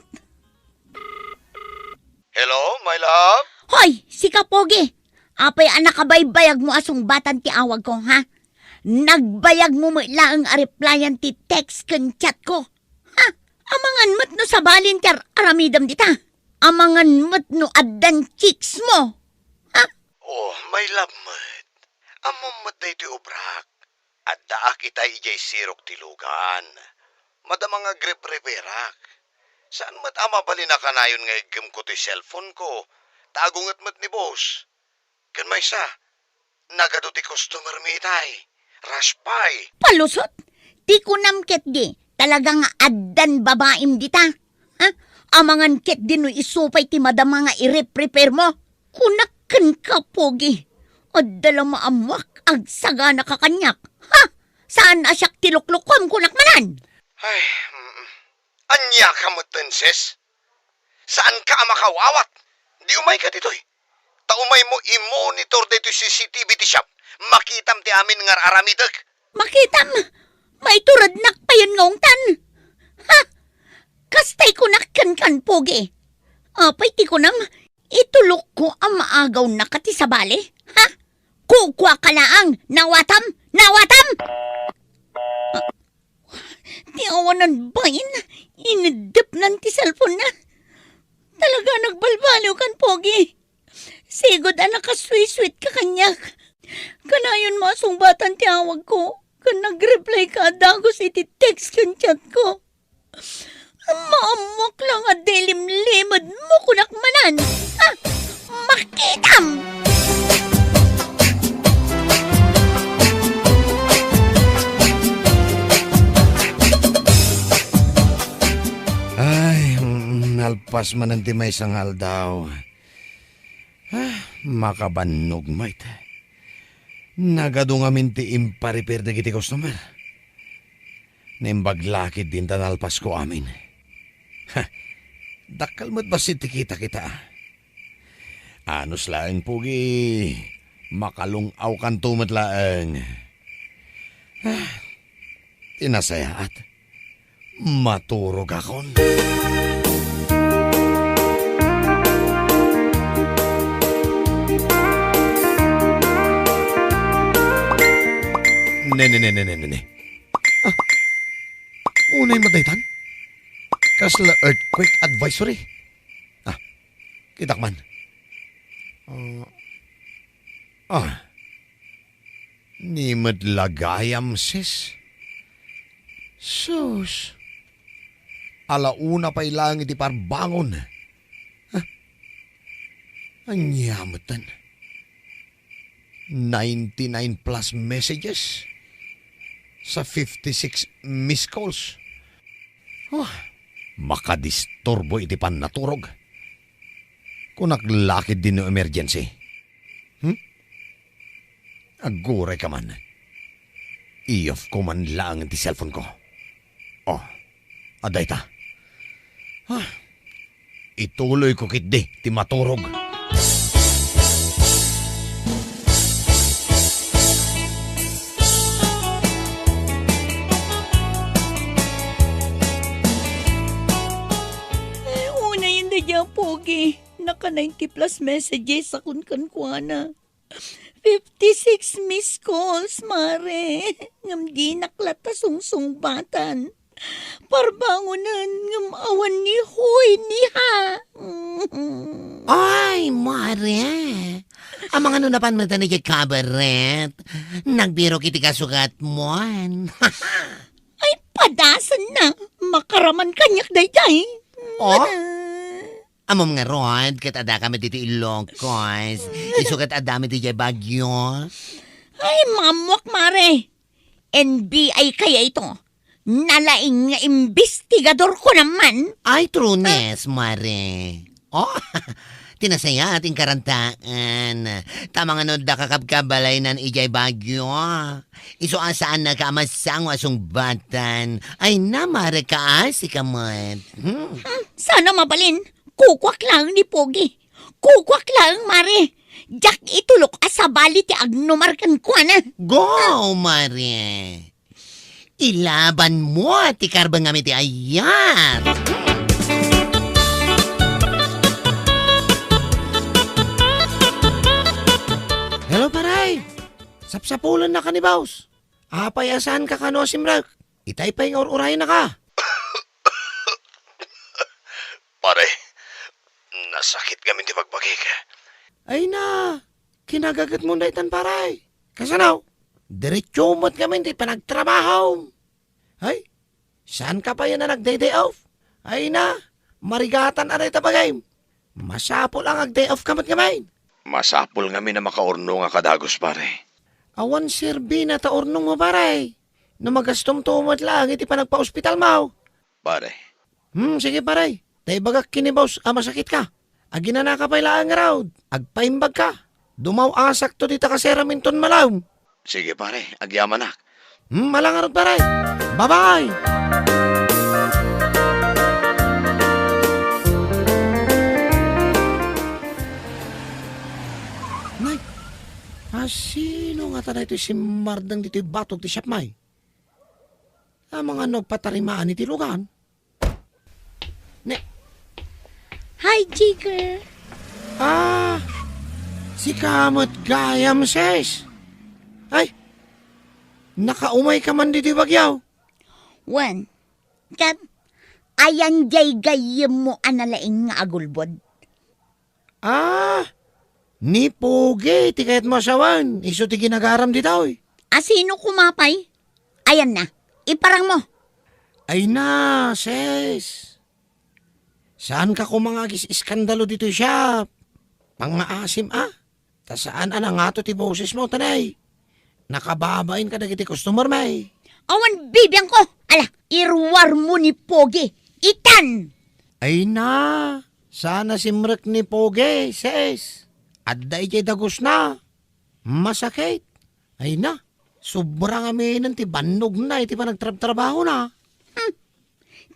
Hello, my love? Hoy, sika, Pogi! Apay a nakabaybayag mo a sungbatan ti awag ko, ha? Nagbayag mo met laeng a replyan ti text ken chat ko. Ha? Amangan met no sabalin ti ar-aramidem dita. Amangan met no addan chicks mo. Ha? Oh, my love met. Ammom met daytoy obrak. Addaak itay idiay sirok ti lugan. Madama nga agrep-reperak. Saan met a mabalin a kanayon nga iggem ko toy cellphone ko, ta agunget met ni boss. Ken maysa, nagadu ti customer mi itay. Rush pay. Palusot? Ti kunam ketdi, talaga nga addan babaim dita. Ha? Amangan ketdi no isu pay ti madama nga i-repair mo. Kunak kenka, Pogi. Adda la maammoak, agsagana ka kaniak. Ha? Saan a siak ti luklukom, kunak manen? Ay, mm. Ania ka metten, sis? Saan ka a makawawat? Di umay ka ditoy. Ta umay mo i-monitor daytoy C C T V ti shop. Makitam ti amin nga ar-aramidek. Makitam? Maiturednak payen nga ungtan. Ha? Kastay kunak kenkan, Pogi. Apay ti kunam, itulokko a maagawnaka ti sabali? Ha? Kukuaka laeng, nawatam? Nawatam? Ti awanan bain, ineddepnan ti cellphone-na. Talaga nagbalbaliw kan Pogi. Sigud a nakasweet-sweet ka kaniak. Kanayon mo a sungbatan ti awag ko, ken nag-reply ka a dagus iti text ken chat ko. Maammoak la nga dilimlimed mo kunak manen. Ah, makitam! Ay, mm, nalpas manen ti maysa nga aldaw. Ah, makabannog met. Nagadu ngamin ti impa-repair dagiti customer. Naimbag la ketdin ta nalpasko amin. Ha, dakkel met bassit ti kitak ita. Anus laeng, Pogi, makalung-awkanto met laeng. Ah, ti nasayaat, maturogakon. Ne, ne, ne, ne, ne, ne, ne. Ah, unay met daytan? Kasla earthquake advisory? Ah, kitak man. Ah, ah. Ni met la gayam, sis. Sus. Ala una pay laeng iti parbangon. Ah, ania metten? Ninety-nine plus messages sa fifty-six missed calls. Ah, makadisturbo iti pannaturog. Kunak la ketdin no emergency. Hmm? Aguray ka man. I-off ko man laeng ti cellphone ko. Oh, adda ita. Ah, ituloy ko ketdi ti maturog. Eh, unay, anda dia, Pogi. Naka ninety plus messages a kunkuana. Fifty-six missed calls, mare. Ngem dinak latta sungsungbatan. Parbangonen, ngem awan ni huy ni ha. Ay, mare. Amangan no napan met idiay kabaret. Nagbirok iti kasugatmon. Ay, padasenna. Makaraman kaniak daydiay. Oh? Ammom ngarud, ket adda kami ditoy Ilocos. Isu ket adda mi diay Baguio. Ay, maammoak, Mare. N B I kaya ito? Nalaing nga imbestigador ko naman. Ay, trunes, Mare. Oh, ti nasayaat ti karantaan. Tama nga no, adda kakabkabalaynan idiay Baguio. Isu a saannaka a masango a sungbatan. Ay na, Mare, kaasi ka met. Hmm. Hmm, sana mabalin. Kukuak laeng ni Pogi. Kukuak laeng, Mare. Diak itulok a sabali ti agnumar kenkuana. Go, Mare. Ilaban mo ti karbeng a mi ti ayat. Hello, paray. Sapsapulennaka ni Boss. Apay a saanka kano a simrek? Itay pay nga ur-urayennaka. Pare, nasakit ngamin ti bagbagik. Ay na, kinagagetmo daytan, pare. Kasano? Diretso met ngamin ti panagtrabaho. Ay, saanka pay a nagday-day off? Ay na, marigatan a dayta bagim. Masapul a nga ag-day off ka met ngamin. Masapul ngamin a makaurnong a kadagus, pare. Awan serbina ta urnongmo, pare. No magastomto met laeng iti panagpaospitalmo. Pare. Hmm, sige, pare. Ta ibagak ken ni Boss a masakitka. Aginanaka pay laeng ngarud. Agpaimbagka. Dumaw-asakto dita kaseraminton malaem. Sige, pare. Agyamanak. Hmm, ala ngarud, pare. Bye-bye! Nay, asino ngata daytoy simmardeng ditoy batog ti siapmay? Amangan no agpatarimaan iti lugan. Ne- Hi, Jigger. Ah, sika met gayam, sis. Ay, nakaumayka man ditoy bagyo? Wen, ket ayan diay gayyemmo a nalaing nga agulbod. Ah, ni Pogi ti kayatmo a sawen, isu ti ginagaram ditoy. A sino koma pay? Ayanna, iparangmo. Ay na, sis. Saanka koma nga agis-iskandalo ditoy siap? Pangngaasim a? Ta saan a nangato ti bosesmo, tanay. Nakababain kadagiti customer, may. Awan bibiangko. Ala, iruarmo ni Pogi. Itan! Ay na, saan a simrek ni Pogi, sis. Adda idiay dagusna. Masakit. Ay na, sobra ngaminen ti bannogna iti panagtrabtrabahona. Hmm.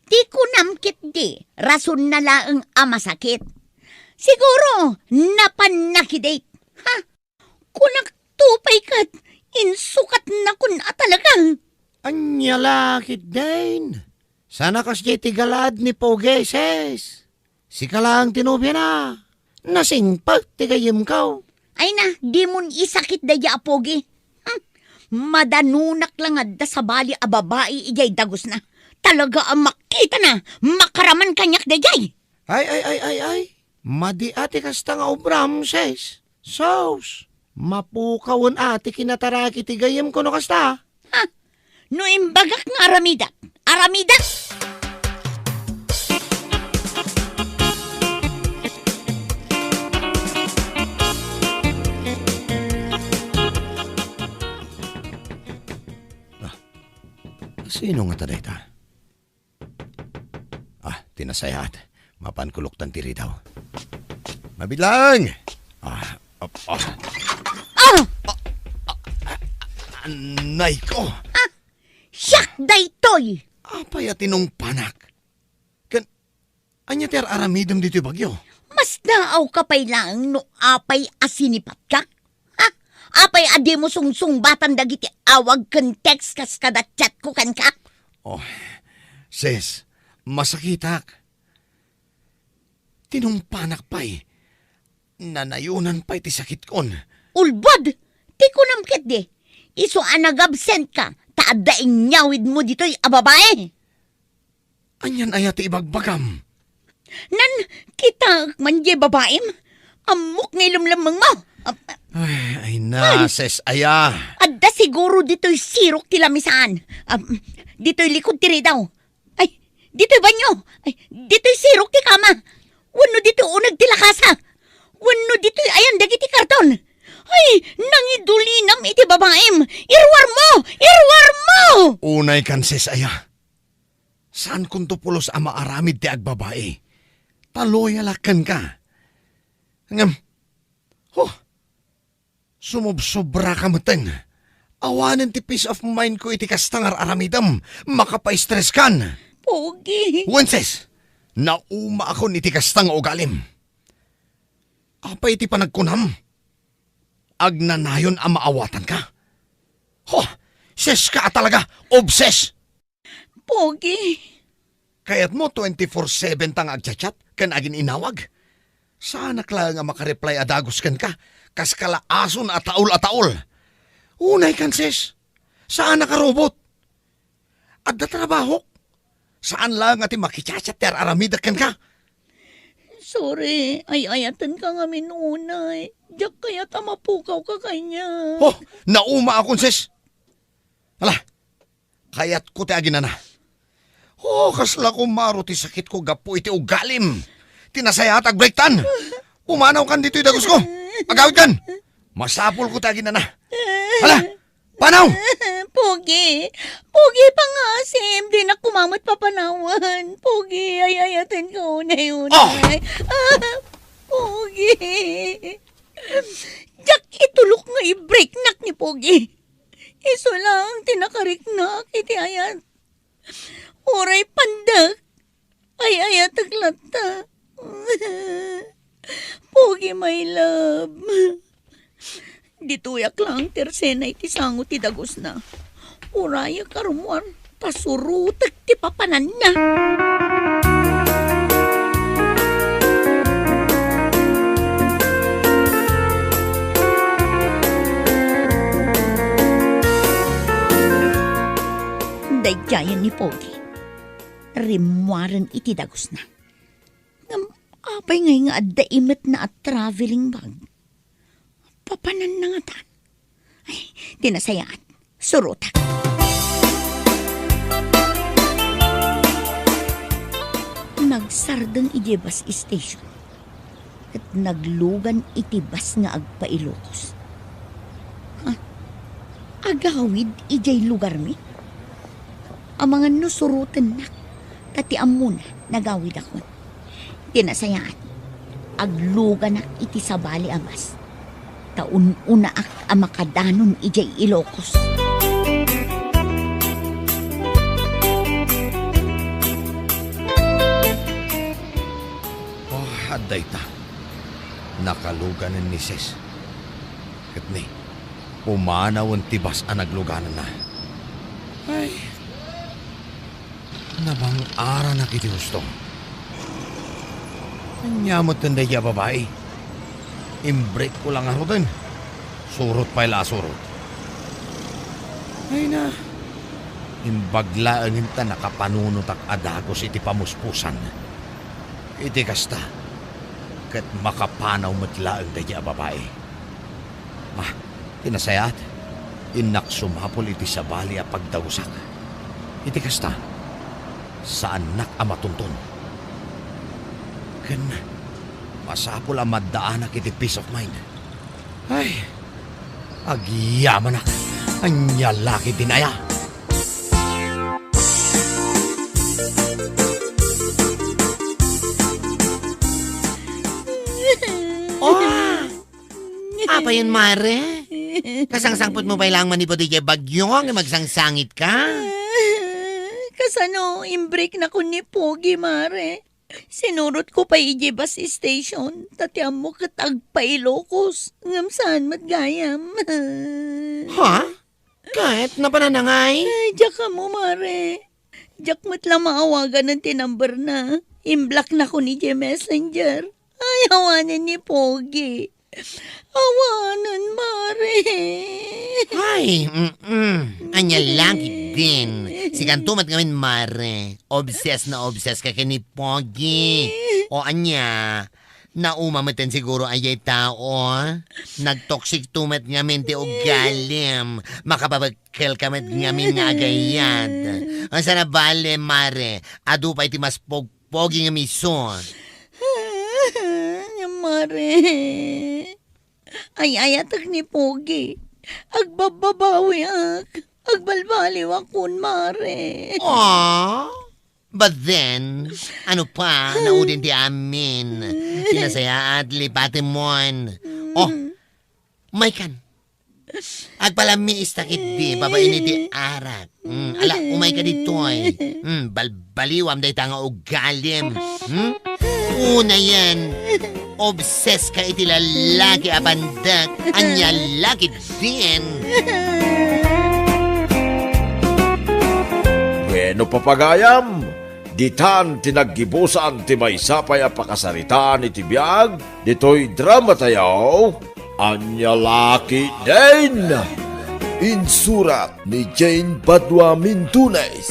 Ti kunam ketdi, rasonna laeng a masakit. Siguro, napanna ki date. Ha? Kunakto pay ket, insukatnakon a talaga. Ania la ketdin? Saan a kasdiay ti galaad ni Pogi, sis. Sika laeng ti nobiana. Nasingpet ti gayyemko. Ay na, dimon isakit daydiay a Pogi. Hmm. Madanonak la nga adda sabali a babai idiay dagusna. Talaga a makitana, makaraman kaniak daydiay. Ay, ay, ay, ay, ay. Madi a ti kasta nga obram, sis. Sus, mapukawen a ti kinataraek iti gayyemko no kasta. Ha? No imbagak nga aramidak, aramidak! Ah, sino ngata dayta? Ah, ti nasayaat. Mapanko luktan ti ridaw. Mabilang! Ah, ah, ah. Ah! Ah, ah, ah, anay ko! Ah! Siak daytoy! Apay a tinungpanak? Ken, ania ti ar-aramidem ditoy bagyo? Mas naaw ka pay laeng no apay a sinipatka? Ha? Apay a dimo sungsungbatan dagiti awag ken text kas kada chat ko kenka? Oh, sis, masakitak. Tinungpanak pay. Nanayonan pay ti sakitkon. Ulbod! Ti kunam ketdi, isu a nagabsent ka, ta adda inyawidmo ditoy a babae. Anian aya ti ibagbagam? Nan, kitaek man diay babaim. Ammok nga ilemlemmengmo. Ap-, Ay, ay na, ay. Ses, aya. Adda siguro ditoy sirok ti lamisaan. Am, ditoy likod ti ridaw. Ay, ditoy banyo. Ay, ditoy sirok ti kama. Wenno ditoy uneg ti lakasa? Wenno ditoy ayan dagiti karton? Ay, nangidulinam iti babaim! Iruarmo! Iruarmo! Unay kan, sis, aya. Saankonto pulos a maaramid ti agbabai. Ta loyalak kenka. Ngem, huh, sumobsobraka metten. Awanen ti peace of mind ko iti kasta nga ar-aramidem. Makapaestreskan. Pogi. Wen, sis, naumaakon iti kasta nga ugalim. Apay iti panagkunam? Agnanayon a maawatanka? Ho, seska a talaga, obses! Pogi. Kayatmo twenty-four seven ta nga agchat-chat ken agin-inawag? Saanak laeng a makareply a dagus kenka, kas kalaason a taol a taol. Unay kan, sis. Saanak a robot. Adda trabahok. Saan laeng a ti makichat-chat ti ar-aramidek kenka. Sorry, ay-ayatenka ngamin unay. Diak kayat a mapukawka kaniak. Oh, naumaakon, sis. Ala, kayatko ti aginana. Oh, kasla kumaro ti sakitko gapu iti ugalim. Ti nasayaat, agbreaktan. Pumanawkan ditoy dagusko. Agawidkan. Masapulko ti aginana. Hala, panaw! Pogi, Pogi, pangasem, dinak koma met papanawen. Pogi, ay-ayatenka unay, unay. Ah! Ah, Pogi. Diak itulok nga i-breaknak ni Pogi. Isu laeng ti nakariknak iti ayat. Uray pandek, ay-ayatek latta. Pogi, my love. Ditoyak laeng ti arsena iti sango ti dagusna. Urayak a rummuar, ta surotek ti papananna. Daydiayen ni Pogi. Rimmuaren iti dagusna. Ngem apay ngay nga adda imetna a traveling bag? Papananna ngata? Ay, ti nasayaat. Surotak. Nagsardeng idiay bus station ket naglugan iti bus nga agpa-Ilocos. Ha? Agawid idiay lugarmi? Amangan no surotennak, ta ti ammona, nagawidakon. Ti nasayaat, agluganak iti sabali a bus, ta un-unaak a makadanon idiay Ilocos. Oh, adda ita. Nakaluganen ni Ses. Ket ni, pumanawen ti bus a nagluganenna. Ay, nabang-aranak iti husto. Ania met daydiay a babai? Imbrake ko la ngaruden. Surot pay la a surot. Ay na, imbag laengen ta nakapanunotak a dagus iti pamuspusan. Iti kasta, ket makapanaw met laeng daydiay a babai. Ah, ti nasayaat, innak sumapul iti sabali a pagdagusak. Iti kasta, saannak a matunton. Ken masapul a maddaanak iti peace of mind. Ay, agyamanak. Ania la ketdin aya? Oh! Apayen, mare? Kasangsangpetmo pay laeng manipud idiay bagyo nga magsangsangitka? Kasano, imbreknakon ni Pogi, mare. Sinurotko pay idiay bus station, ta ti ammo ket agpa-Ilocos, ngem saan met gayam. Ha? Ket napananangay? Ay, diak ammo, mare. Diak met la maawaganen ti numberna. Imblocknakon idiay Messenger. Ay, awanen ni Pogi. Awanen, mare. Ay, mm-mm. Ania la ketdin. Sikanto met ngamin, mare. Obses na obses ka ken ni Pogi. O ania? Nauma metten siguro a diay tao. Nagtoksikto met ngamin ti ugalim. Makapabekkel ka met ngamin nga agayat. Ania a bale, mare? Adu pay ti mas pogpogi ngem isu. Mare, ay-ayatek ni Pogi. Agbabbabawiak. Agbalbaliwakon, Mare. Aw, but then, ano pa, naudin ti amin. Ti nasayaat, lipatemon. Oh, umaykan. Agpalammiista ketdi, babaen iti arak. Mm, ala, umayka ditoy. Mm, balbaliwam dayta nga ugalim. Hmm? Unayen, obses ka iti lalaki a pandak. Ania la ketdin? Bueno, papagayam, ditan ti naggibusan ti maysa pay a pakasaritaan iti biag ditoy dramatayo. Ania la ketdin? Insurat ni Jane Padua Mintunes.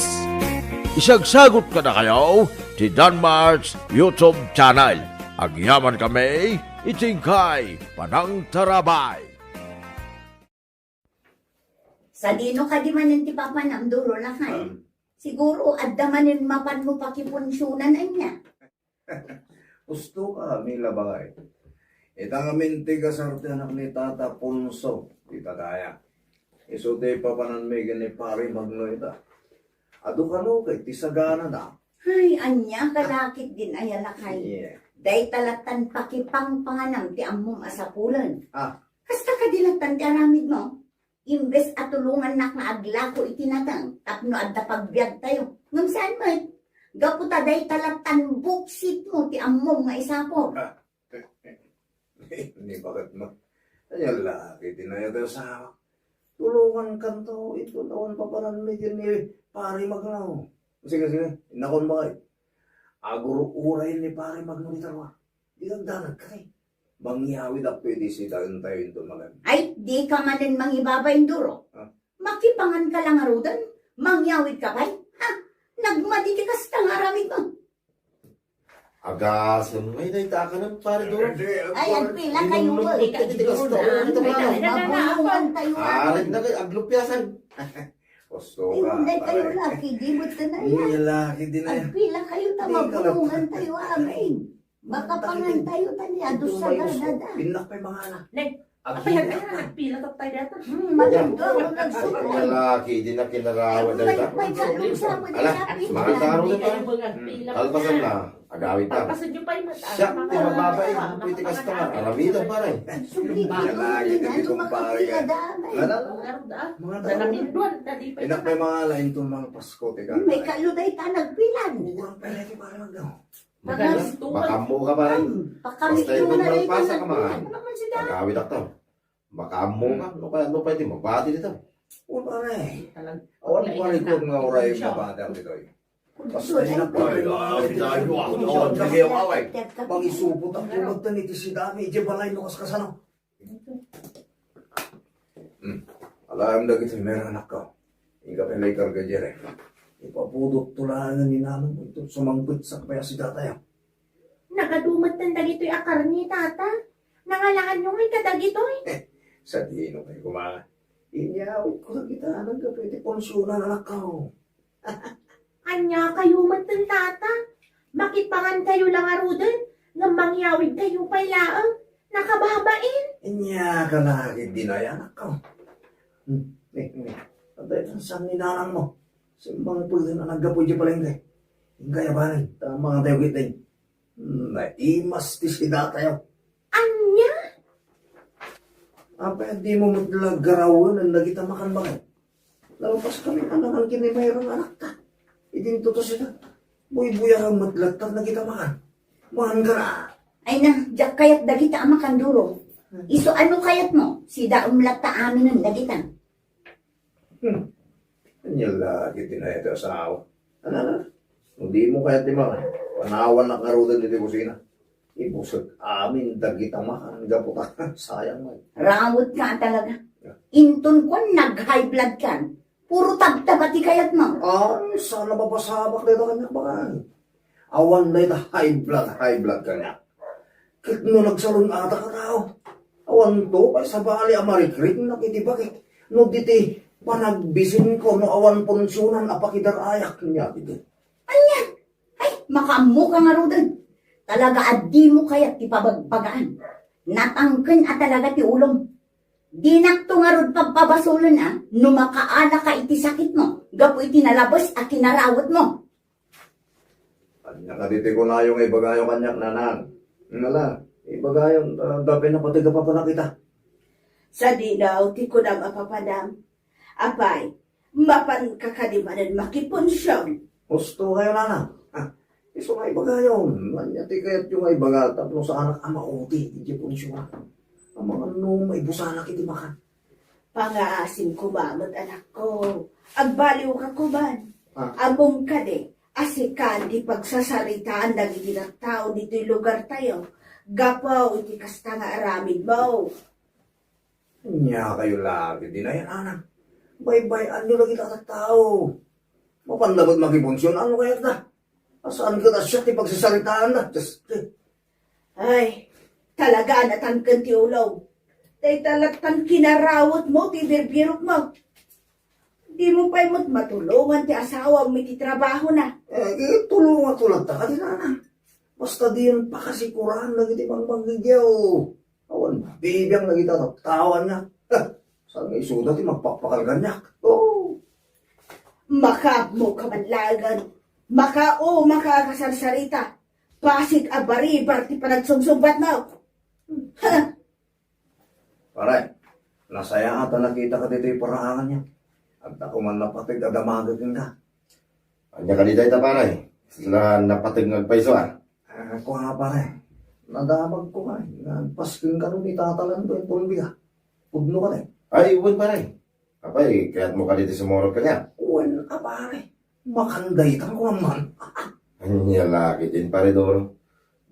Isagsagut kadakayo ti Danmar's YouTube channel. Agyaman kami iti inkay panangtarabay. Sadino kadi manen ti papanam, Duro, lakay? Hmm. Siguro, adda manen mapanmo pakipunsionan, ania? Husto ka, Mila, baket. Ita ngamin ti kasar ti anak ni Tata Ponso, ita daya. Isu ti papananmi ken ni Pari Magno ita. Adu kano ket ti saganana. Ay, ania ka la ketdin aya, lakay? Yeah. Dayta lattan pakipangpanganam ti ammom a sapulen. Ah. Kasta kadi lattan ti aramidmo? Imbes a tulongannak nga aglako iti nateng tapno adda pagbiagtayo. Ngem saan met? Gapu ta dayta lattan buksitmo ti ammom nga isapul. Ah. Ni bakit mo? Ania la ketdin aya ti asawa. Tulongankanto, ito, awan papananmi ken ni Pari Magno. Sige, sige. Innakon, baket. Agur-uray ni Pari Magno dita ruar. Di nagdanag ka, eh. Mangyawidakto iti sidaentayo inton magan. Ay, di ka manen mangibabain, Duro. Ah. Makipangan ka la ngaruden, mangyawid ka pay? Ha? Nagmadi ti kasta nga aramidmo. Agasem, ay, dayta a kanen, Pari Duro. Ay, agpila kayo, Inumnum eh. Iti kasta, oh, ito ba? Mabulungan tayo, ah. Arit na kayo, aglupiasan. Husto ka, pare. Ay, kayo laki, di mo tanay, ah. Iya, laki din, eh. Agpila kayo, ta mabulungan tayo, amin. Makapangan tayo, tani, adus sa gardada. Pinnak pa'y mga anak. Nag- Apay, agpila tayo data. Hmm, maganda, maganda. Iya, laki, di na kinarawa dayta. Ala, mga taro na, pare. Kalpasan na. Agawid ta. Pagpasan niyo pa yung mata. Siya, ti mababa eh. Pwede ka sa tama. Aramida, pare. Sugli ka, ano, makakita dami. Ala, ala. Mga taro. Inak may mga lain itong mga Pasko, teka. May kaluday ta nagpilan. Kurang pala ito, pare, magdaw. Baka, baka mo ka, pare. Basta ito, magpasa ka, man. Agawid ako. Baka mo ka, no kaya, no pwede, magbati dito. O, pare. Awan, pare, ko nga oray mabati ako dito, eh. Basta ina, pare, ah, dahil mo ako, oh, sige, away. Mangisupot ako, magtanit si Dami, di balay no kas kasano. Hmm. Alam dagiti meron anak ko. Inka pay la ikarga dyan, eh. Ipapudot to lang ni nanang mo ito, sumangpet sa kaya si tatay, ah. Nagadumat tan dagitoy a karni, tata. Nangalaan nyo ngay kadagitoy? Sadino kay kuma. Inyawit ko sa kita, anong ka pwede pulsyonan, anak ko? Ania kayo met ken tata? Makipangan kayo la ngaruden, ngem mangyawid kayo pay laeng. Nakababain. Ania ka na, anak ko. Hmm, ni, ni. Antay tan sang ni nanang mo. Simbang pulden a naggapu di palengke. Ingkaya banen, ta mangan tayo kiting. Hmm, naimas ti sidatayo. Ania? Apay, di mo met la garawen dagita makan baket. Nalpas kami anangan ken ni mayroon anak ta. Idin tutos ita. Buybuyaran met latta dagita makan. Makan ka na. Ay na, diak kayat dagita a makan duro. Isu ano kayat mo? Sida umlatta aminen dagita. Hmm. Anya la, iti na iti asawa. Ano, ano? No di mo kayat ti makan, panawan na karudan iti kusina. Ibusag amin dagita makan, gapu ta, sayang man. Rawet ka talaga. Inton kuan, nag-high blood kan. Puro tabtaba ti kayat mo. Ay, sana mapasabak dayta kaniak bakan. Awan dayta high blood, high blood kaniak. Ket no nagsalun-atak a tao, awanto pay sabali a marikrik na iti bakit. No diti panagbisin ko no awan punsionan a pakidarayak niya diti. Anya? Ay, makaammo ka ngaruden. Talaga a dimo kayat ti pabagbagaan. Natangken a talaga ti ulom. Dinakto ngarud pagpabasolen a no makaanaka iti sakitmo gapu iti nalabes a kinarawetmo. Ania kadi ti kunayo nga ibagayo kaniak, nanang? Ngala, ibagayo, ah, dapay napateg a papanakita. Sadino ti kunam a papanam? Apay, mapanka kadi manen makipunsion? Husto kayo, nanang. Ah, isu nga ibagayo, ania ti kayatyo nga ibaga tapno saanak a mauti iti punsion? Amangan no maibusanak iti makan. Pangaasim koma met, anakko. Agbaliwka koman. Ah. Ammom kadi a sikan ti pagsasaritaan dagiti tattao ditoy lugartayo gapu iti kasta nga aramidmo. Ania kayo la ket di nayan-anam? Baybay-anyo dagiti tattao. Mapan da met makipunsion, ano kayat da? A saan ket a siak ti pagsasaritaanda? Diyos ko. Ay, talaga a natangken ti ulom. Dayta lattan kinarawetmo ti birbirokmo. Dimo pay met matulongan ti asawam iti trabahona. Eh, di tulongakto latta kadi, nanang. Basta diyon pakasikuran dagiti mangmanggigyaw. Awan bibiang dagiti tattao ania. Eh, saan nga isuda ti magpakpakal kaniak? Oh. Makaammoka man laengen. Makaammoka a kasarsarita. Bassit a baribar ti panagsungsungbatmo. Ha! Pare, nasayaat a nakitaka ditoy paraanganyo. Adda koman napateg a damagek kenka. Ania kadi dayta, pare? Saan napateg nga agpayso, a? Ah, kua, pare. Nadamagko nga, nga agpasken kano ni Tata Lando inton biga. Pudno kadi. Ay, wen, pare. Apay, kayatmo kadi ti sumurot kaniak? Wen a, pare. Makan daytan ko man. Ania la ketdin, pare Doro.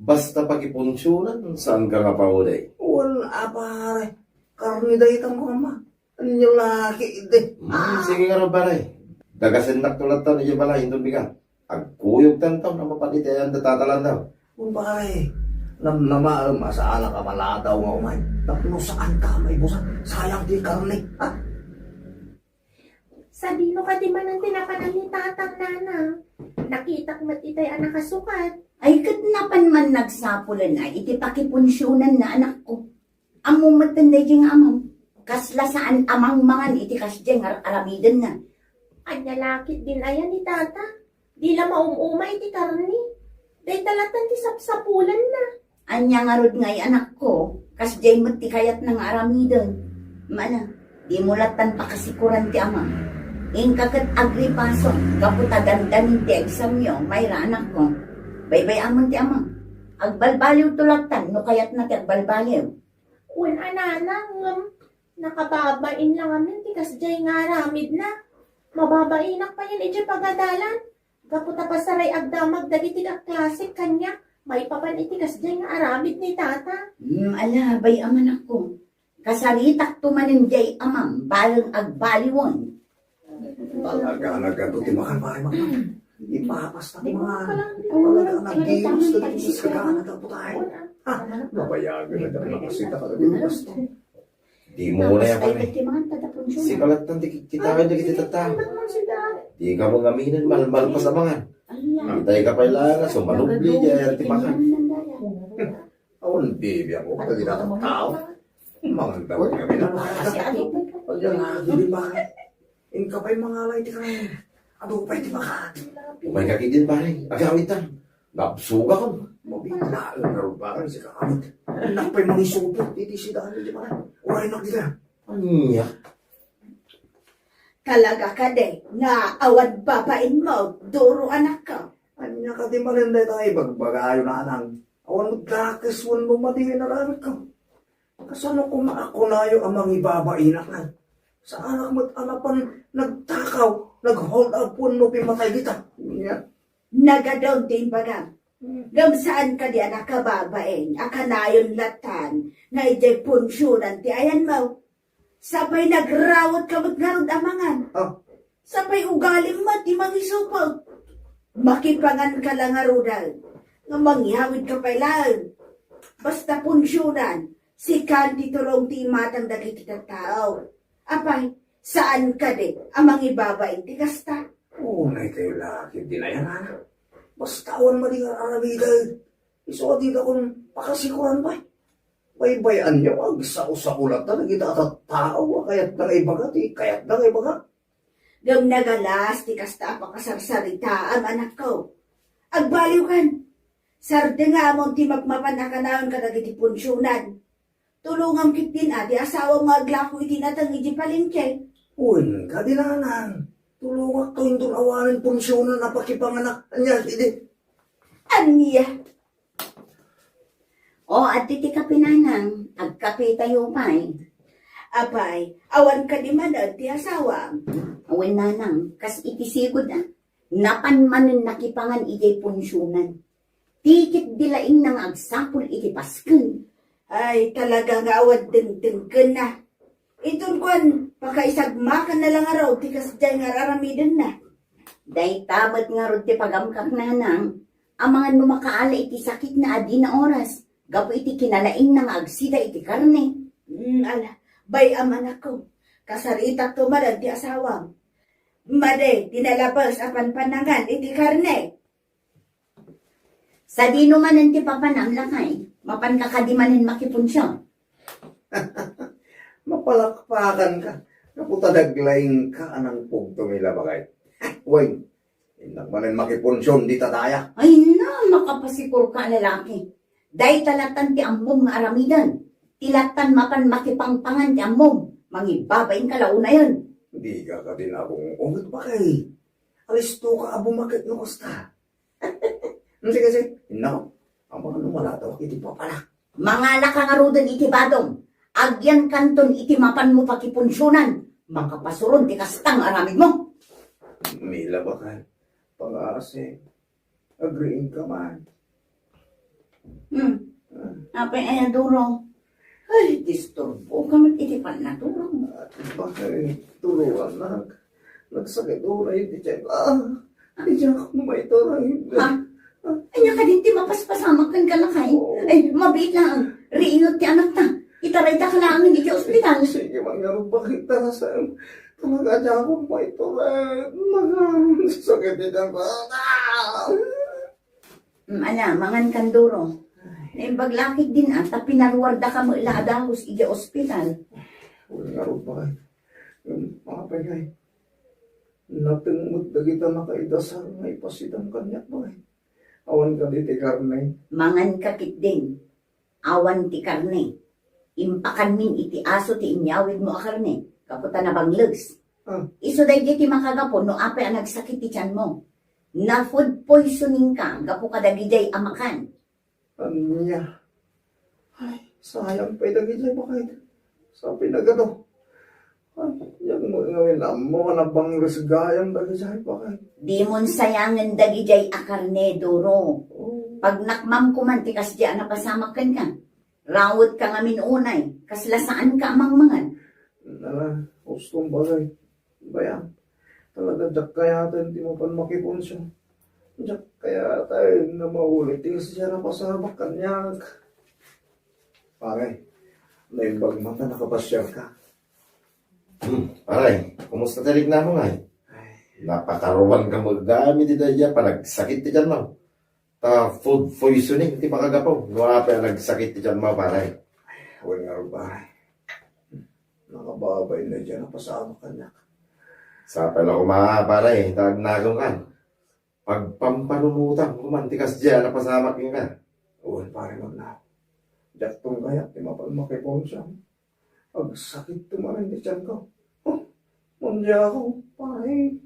Basta pakipunsionan, saanka nga pauli. Wen a, pare. Karne daytan ko man. Ania la ketdi. Hmm, sige ngarud, pare. Dagasennakto latta idiay balay inton biga. Agkuyogtanto no mapan iti ayan da Tata Lando. Umpay, namnamaem a saanak a maladaw nga umay tapno saanka a maibusan. Sayang ti karne, ha? Sadino kadi manen ti napanan ni Tatang, Nanang? Nakitak met itay a nakasukat. Ay, ket napan man nagsapulen a iti pakipunsionanna, anakko. Ammom metten daydiay nga amam. Kasla saan a mangmangan iti kasdiay nga ar-aramidenna. Ania la ketdin aya ni Tata? Di la maum-umay ti karne. Dayta latta ti sapsapulanna. Ania ngarud ngay, anakko, kasdiay met ti kayatna nga aramiden. Mana, dimo lattan pakasikuran ti amam. Inka ket agripason gapu ta dandanin ti examyo, Mayra, anakko. Baybay-amon ti amam. Agbalbaliwto lattan no kayatna ti agbalbaliw. Wen a, Nanang, ngem nakababain la ngamin ti kasdiay nga aramidna. Mababainak payen idiay pagadalan. Gapu ta pasaray agdamag dagiti kaklasek kaniak maipapan iti kasdiay nga aramid ni Tata. Hmm, ala, bay-am, anakko. Kasaritakto manen diay amam, bareng agbaliwen. Talaga, nagado ti makan, pare, makan. Ipapasta ko man. Talaga, nagdinos na dito sa gana, tayo. Ha? Mabayagan na dyan, makasita ka na dito, basta. Di mo na yan, pare. Sika lattan ti kitaen dagiti tattao. Di ka mangaminen, malmalpas a mangan. Itay ka pay la nga sumalubli, diay ti makan. Awan bibiang ko, dagiti tattao. Mangan daw kami na. Pagyan na, di ba? Inka pay mangalay ti kami. Adu pay ti makan. Umay ka ketdin, pare. Agawid ta. Nabsugakon. Mabitlaen nga rubaran si kaamit. Napay mangisupot iti sidayo di makan. Uraynak dita. Ania? Talaga kadi nga awan babainmo, Doro, anakko? Ania kadi manen dayta ibagbagayo, nanang? Awan dakes wenno madi nga inaramidko. Kasano koma a kunayo a mangibabainak? Saanak met a napan nagtakaw, nag-hold up wenno pimmatay dita. Ania? Nagadun ti imbagam. Hmm. Ngem saan kadi a nakababain a kanayon lattan nga idiay punsionan ti ayanmo? Sapay nagrawatka met ngarud a mangan. Ah. Sapay ugalim met ti mangisupot. Makipanganka la ngaruden nga mangyawidka pay laeng. Basta punsionan, sikan ti tulong ti imatang dagiti tattao. Apay, saan kadi a mangibabain ti kasta? Unay kayo la ketdin ayan, nanang. Basta awan madi nga aramiden. Isu a didakon pakasikuran pay. Baybay-anyo, agsao-sao latta dagita a tattao a kayatda nga ibaga ti kayatda nga ibaga. Ngem nagalas ti kasta a pakasarsaritaam, anakko. Agbaliwkan. Sardengam ti mapmapan a kanayon kadagiti punsionan. Tulongam ketdin a ti asawam nga aglako iti nateng iti palengke. Wen, kadi nanang, tulongakto inton awanen punsionan a pakipanganak. Ania idi? Ania? O, adda ti kape, nanang. Agkapetayo pay. Apay, awan kadi manen ti asawam? Wen, nanang, kas iti sigud, a. Napan manen nakipangan idiay punsionan. Ti ketdi laeng nga agsapul iti pasken. Ay, talaga nga awan dengdenggenna. Inton kuan, pakaisagmakanna la ngarud ti kasdiay nga ar-aramidenna. Dayta met ngarud ti pagamkak, nanang, amangan no makaala iti sakitna a dina oras, gapu iti kinalaingna nga agsida iti karne. Hmm, ala, bay-am, anakko. Kasaritakto manen ti asawam. Madi ti nalabes a panpanangan iti karne. Sadino manen ti papanam, lakay? Mapanka kadi manen makipunsion? Mapalakpakanka. Gapu ta daglaingka a nangpugto, Mila, bakay. Wen, innak manen makipunsion dita daya. Ay na, makapasikurka a lalaki. Dayta lattan ti ammom nga aramiden. Ti lattan mapan makipangpangan ti ammom. Mangibabainka la unayen. Dika kadi nabung-unget, bakay. Alistoka a bumakit no kasta. Sige, sige. Innak, amangan no malatawak iti papala. Mangalaka ngaruden iti badom. Agyankanton iti mapanmo pakipunsionan. Makapasuron ti kasta nga aramidmo. Mila, bakay. Pangasi. Agriingka man. Hmm. Ah. Apay aya, Duro? Ay, disturboka met iti pannatulog. Bakay, Duro, anak. Nagsakit unay ti tiyan. Ah, diak maituray. Ha? Ania kadi ti mapaspasamak kenka, lakay? Oo. Ay, mabiit laeng. Riinut ti anakta. Itarayda ka laengen iti ospital. Sige, mangyaro, bakit talaga diak maituray? Nagsakit ti tiyan. Ah! Mm, ala, mangankan, Duro. Ay. Naimbag la ketdin, a, ta pinaruardaka met la a dagus idiay ospital. Wen ngarud, bakay. Ngem, apay ngay? Nateng met dagita nakaidasar nga ipasidam kaniak, bakay. Awan kadi ti karne. Manganka ketdin. Awan ti karne. Impakanmin iti aso ti inyawidmo a karne, gapu ta nabangles. Ah. Isu daydi ti makagapu no apay a nagsakit ti tiyanmo. Na-food poisoningka gapu kadagidiay a makan. Ania? Ay, sayang pay dagidiay, bakay. Sa pinagado. Ay, yan mo ngamin ammo nga nabangles gayam dagidiay, bakay. Dimon sayangen dagidiay a karne, Duro. Oh. Pagnakmam koman ti kasdiay a napasamak kenka. Rawetka ngamin unay, kasla saanka a mangmangan. Ala, hustom, bakay. Bay-am, talaga diak kayaten ti mapan makipunsion. Diak kayaten nga maulit ti kasdiay a napasamak kaniak. Pare, naimbag man ta nakapasiarka. Hmm, pare, kumusta ti riknamo ngay? Ay. Napakaruanka met gayam iti daydiay a panagsakit ti tiyanmo. Ta food poisoning ti makagapu no apay a nagsakit ti tiyanmo, pare. Wen ngarud, pare. Nakababain daydiay a napasamak kaniak. Sapay la koma, pare, ta agnakem kan. Pagpampanunotam koman ti kasdiay a napasamak kenka. Wen, pare, magna. Diakton kayat ti mapan makipunsion. Agsakit ti manen ti tiyanko. Huh, mandiako, pare.